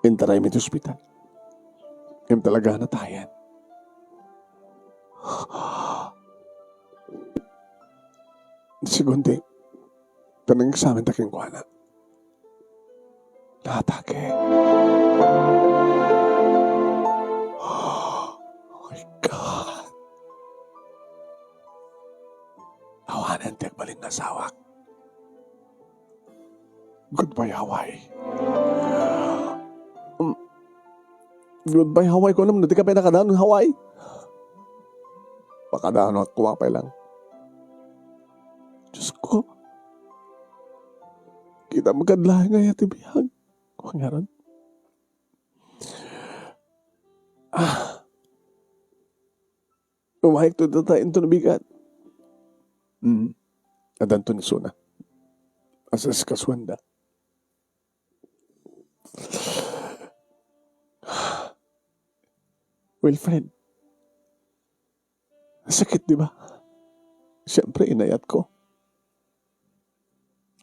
Intaray mo ito hospital. Yung talaga natayan. Segundi, Tanang sa amin taking kuha na. Natake. Oh my God. Awanan tiyak baling nasawak. Goodbye, Hawaii. Goodbye, Hawaii ko naman. Hindi ka pa nakadaan ng Hawaii. Pakadaan ako kumapay lang. Diyos ko. Kita magkadlahan nga yati bihag. Huwag nga ron. Umahik to tatain to nabigat. Adan to ni Suna. Asas kaswanda. Wilfred. Sakit, di ba? Siyempre, inayat ko.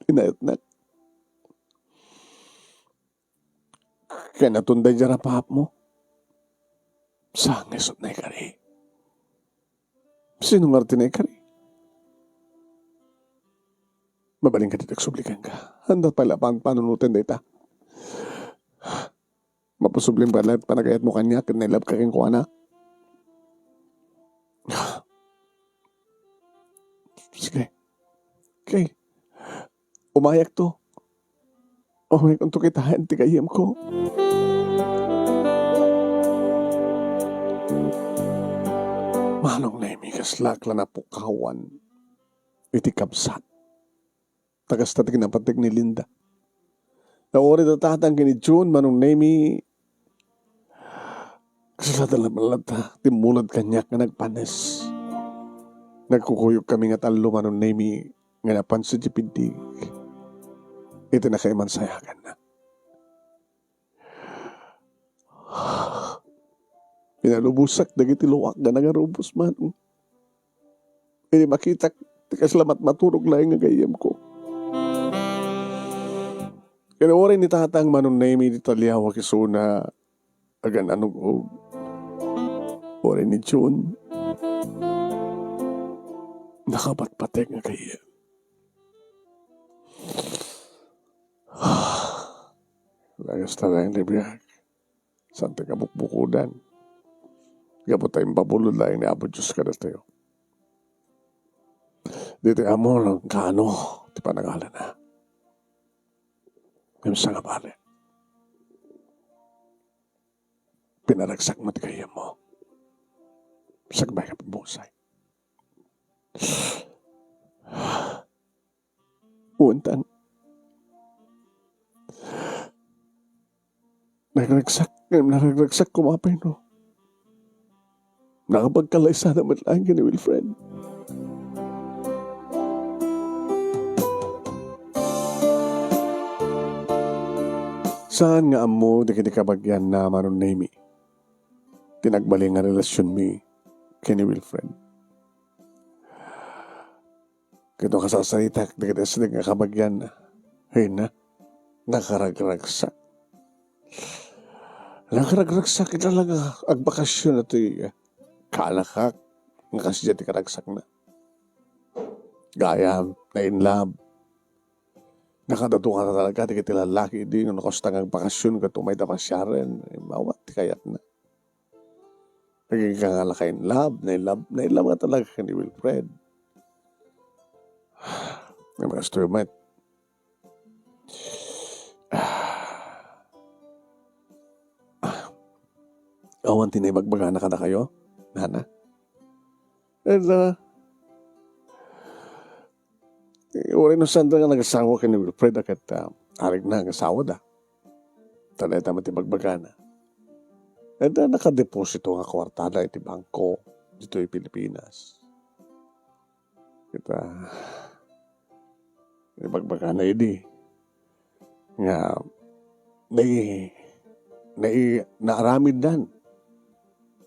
Inayat na. Kaya natunday dyan ang pahap mo. Sangisot na ikari. Sino nga na ikari? Mabaling ka dito, sublikan ka. Handa pala panunutin dita. Mapusubling pala at panagayat mo kanya at nailab ka rin ko na. Sige. Okay. Umayak to. Umayak to kita, hindi kayam ko. Manong na imigas lakla na pukawan. Iti kapsat. Tagas tatig na patig ni Linda. Naori na tatang kini June, manong nemi. Kasalatan na malata, timulad kanyak nga nagpanes. Nagkukuyog kami nga talo manong nemi, nga napan sa jipidig. Ito na kayo mansayagan na. Pinalubusak, dagiti luwak, nga nagarubos man. Ini makita, tikasalamat maturog lang nga gayam ko. Kaya orin ni tatang manong nemi di talyawa kisuna agan anong og. Orin ni June. Nakapatpatek nga kaya. Lagas talang libiyag. Sante ka bukbukudan. Gabot tayong babulod lang ni Apo Diyos ka na tayo. Dito amo ng kano, di pa nangalan na. Ngayon sa nga bali. Pinaragsak mo di kaya mo. Sagbay ka pagbusay. Untan. Nagragsak kumapay no. Nakapagkalaysa naman lang ni Wilfred. Saan nga amo di kabagyan na manon nemi? Tinagbaling nga relasyon mi kini Wilfred. Kito kasasalitak di kita sa nga kabagyan na. Ay na, nakaragragsak. Nakaragragsak ita lang ang bakasyon na ito'y kalakak nga kasi dyan karagsak na. Gaya na in love. Nakadatungan na talaga, di kita lalaki din, nakostang ang bakasyon ka tumay tapasyaran, mawat, kayat na. Naging ka nga laka in love, na in love nga talaga ka ni Wilfred. May mga instrument. Awan tinibagbaga na ka na kayo, Nana. And, uri no sanda nga nag-asawa ka ni Wilfred akat arig na nag-asawa da. Taleta matibagbaga na. And nakadeposito nga kwartada iti bangko dito yung Pilipinas. Kita ibagbaga na idi. Nga naaramid dan.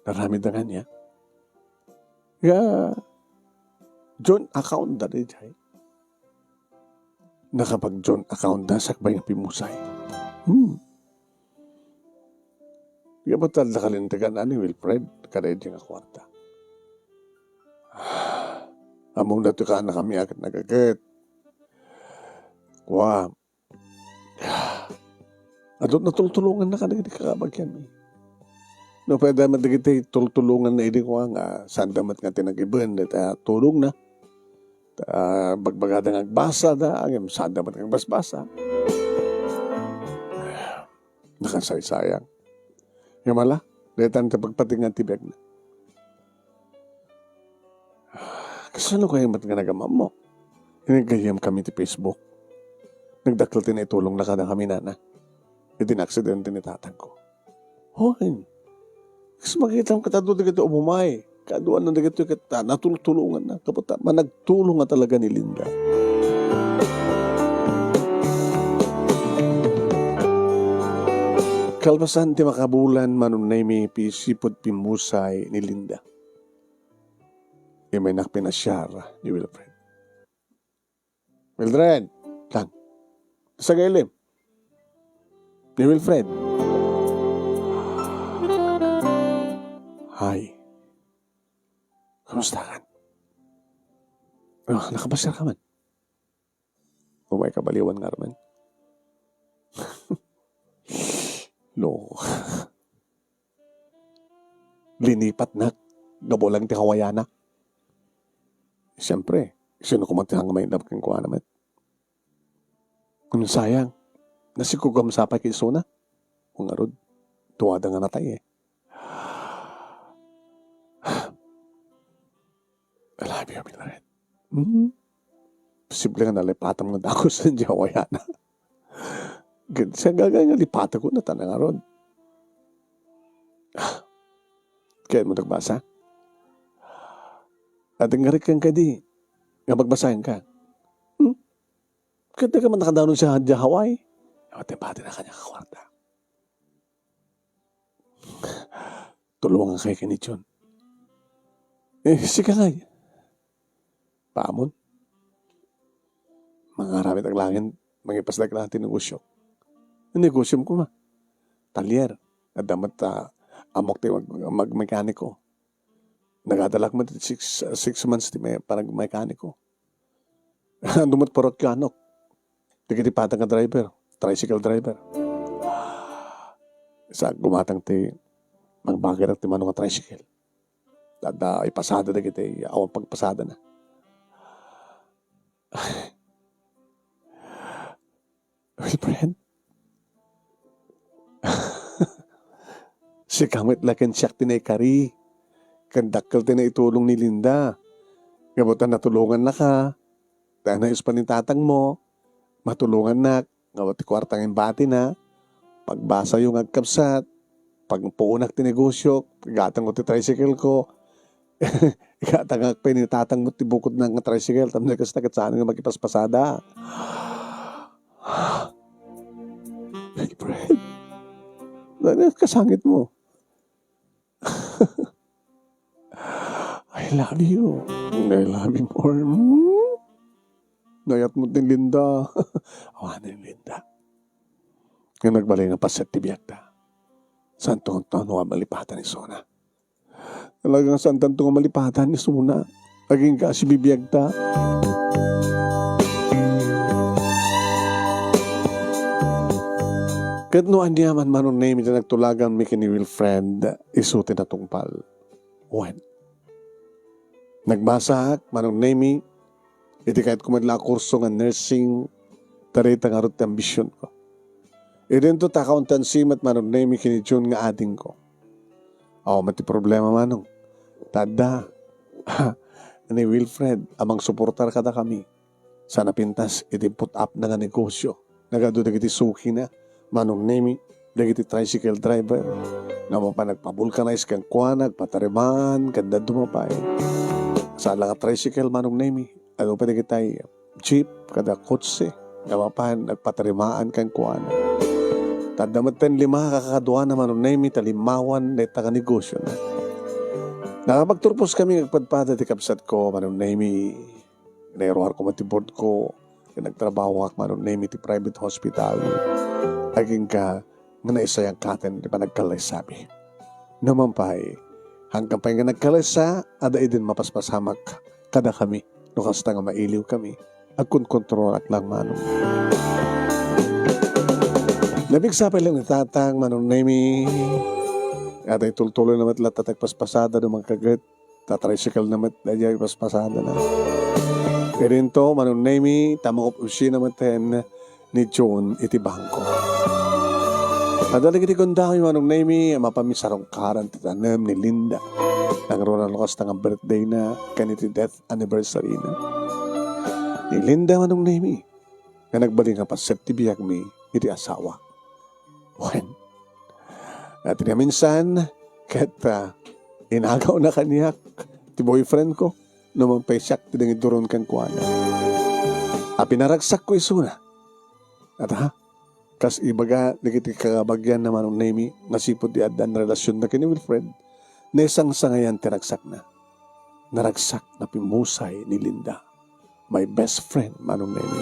Naramid na nga niya. Nga John account da rin jay. Nakapag-John account na sakbay ng pimusay. Kaya ba talaga kalintagan ni Wilfred? Kada yung kwarta. Among nato ka na kami agad nagagat. Wow. Adot na tultulungan na ka na kakabagyan. No, pwede madigiti tultulungan na ini ko nga saan damat nga tinagiban at tulong na. Bagbagada nga agbasa da, ang saan damat nga basbasa. Nakasaysayang. Yung mala, letan ta pagpatingan tibig na. Kasi ano kaya mat nga nagamam mo? Hinagayam kami ti Facebook. Nagdakil tinitulong na ka na kami na. Itinaksidente ni tatang ko. Hoy, kasi makikita mo katado na kita umumay. Kaduan na kita kita natulungan na. Kapata, managtulong nga talaga ni Linda. Kalpasan ti makabulan manunay mi pisipot pimusay ni Linda. May nakpinasyar ni Wilfred. Mildred, lang. Sa gailim. Ni Wilfred. Hi. Kamusta ka? Oh, nakabasar ka man. Umay kabaliwan nga raman. Loko. Linipat na. Gabolang ti Hawaiana. Siyempre, sino kumatihang may indap kang kuha naman. Kung sayang, nasikugam sa pa kisuna. Kung arod, tuwada nga natay eh. I love you, Mildred. Posible nga nalipatan nga ako sa Hawaiana. Siya gagawin nga lipatan ko na tanang arod. Kaya mo nagbasa? At ang garik kang kadi, nga magbasahin ka. Kaya ka man nakadanon siya sa Hawaii. Matipati na kanya kakwarta. Tulungan kayo kinitsyon. Sika nga. Paamon. Mga ramit ang langin, magipasdag natin negosyo. Ang negosyo mo ma. Talyer. At damat amok tayo mag-mekaniko. Nagadalak mo 6 months di may parang mekaniko. Dumot parok kanok. Tigitipatang ka driver. Tricycle driver. Sa gumatang ti magbagar ti manong nga tricycle. Dada ipasada na kita awang pagpasada na. Wilfred. Si kamit lakin siyak tinaykari. Kandakal na itulong ni Linda. Gabutan natulungan na ka. Dahil na ispan ni tatang mo. Matulungan na. Ngawat kwartang imbati na. Pagbasa yung agkapsat. Pagpuunak ti negosyo. Gatang ko ti tricycle ko. Gatang akpay ni tatang mo ti bukod ng tricycle. Tamang nagkastakat saan nga magipaspasada. Wilfred. Kasangit mo. I love you. I love you more. Nayat mo din Linda. Awan din Linda. Nga nagbalay ng paset ti biyagda. Santong nga malipatan ni Sona. Talagang santong nga malipatan ni Sona. Aging ka si bibiyagda. Kahit noan niya man manon name ito nagtulagan mi kini Wilfred isutin na tungpal. When? Nagbasa manong name iti kahit kumadla kurso nga nursing tarita nga ron ambisyon ko. Idin to accountancy mat manong name kini June nga ading ko. Mati problema manong. Tada. Ni Wilfred amang suportar kada kami. Sana pintas iti put up na nga negosyo. Nagado iti suki na. Manong name dagiti tricycle driver. Nga mo pa nagpabulkanize kang kuha, nagpatariman, kanda dumapay. Sa nga tricycle manong name, ano pa dagiti jeep, kada kotse, nga mo pa nagpatarimaan kang kuha. Tadamat 5 kakakaduan na manong name, talimawan na itaga negosyo na. Nakapagturpos kami nagpadpada ti kapsat ko, manong name, nairuhar ko matibord ko, nagtrabaho ak manong name ti private hospital. Aging ka nga naisayang katen di pa nagkalay sabi. Naman pa hanggang pa nga nagkalay sa ada idin mapaspasamak kada kami. Nukasta nga mailiw kami. Akun kontrolak lang manong. Nabigsapi lang ni tatang manong nemi. At ay tultuloy naman lahat tatagpaspasada ng mga kagat. Tatricycle naman dahil paspasada na. Irinto manong nemi. Tamang opusi naman ten ni John iti bangko. Adalig iti kunda ko manong nemi. Mapamisarong karan titanam ni Linda. Nagroon ang lukas ng birthday na kaniti death anniversary na. Ni Linda manong nemi. Na nagbaling nga pa septibiyag mi iti asawa. When? At minsan, kahit inagaw na kaniyak, ti boyfriend ko, naman paisyak, tinangiduron kang kuwana. Pinaragsak ko isuna. At kas ibaga, nagiti kakabagyan naman ng nemi, nasipod di adan relasyon na kini Wilfred, na isang sangayan tiragsak na. Naragsak na pimusay ni Linda, my best friend, manong nemi.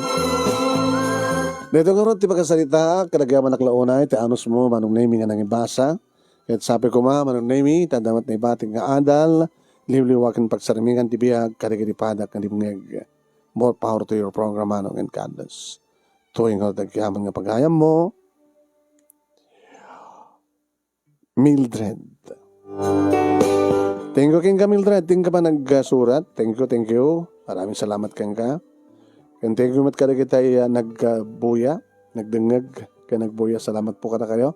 Dito nga ron, ti pagkasalita, kadagyaman naklaunay, ti anos mo, manong nemi nga nangibasa. Kahit sabi ko manong nemi, tadamat na ibating nga adal, liwliwakin pagsarimingan ti biyag, kadagiripadak nga dimngeg. More power to your program, manong and Candace. Tuwing nga dagyaman nga paghayam mo, Mildred. Thank you, King ka, Mildred. Ting ka pa nagsurat. Thank you. Maraming salamat, King ka. And thank you mat kada kita nagbuya, nagdengeg, kaya nagbuya. Salamat po kada kayo.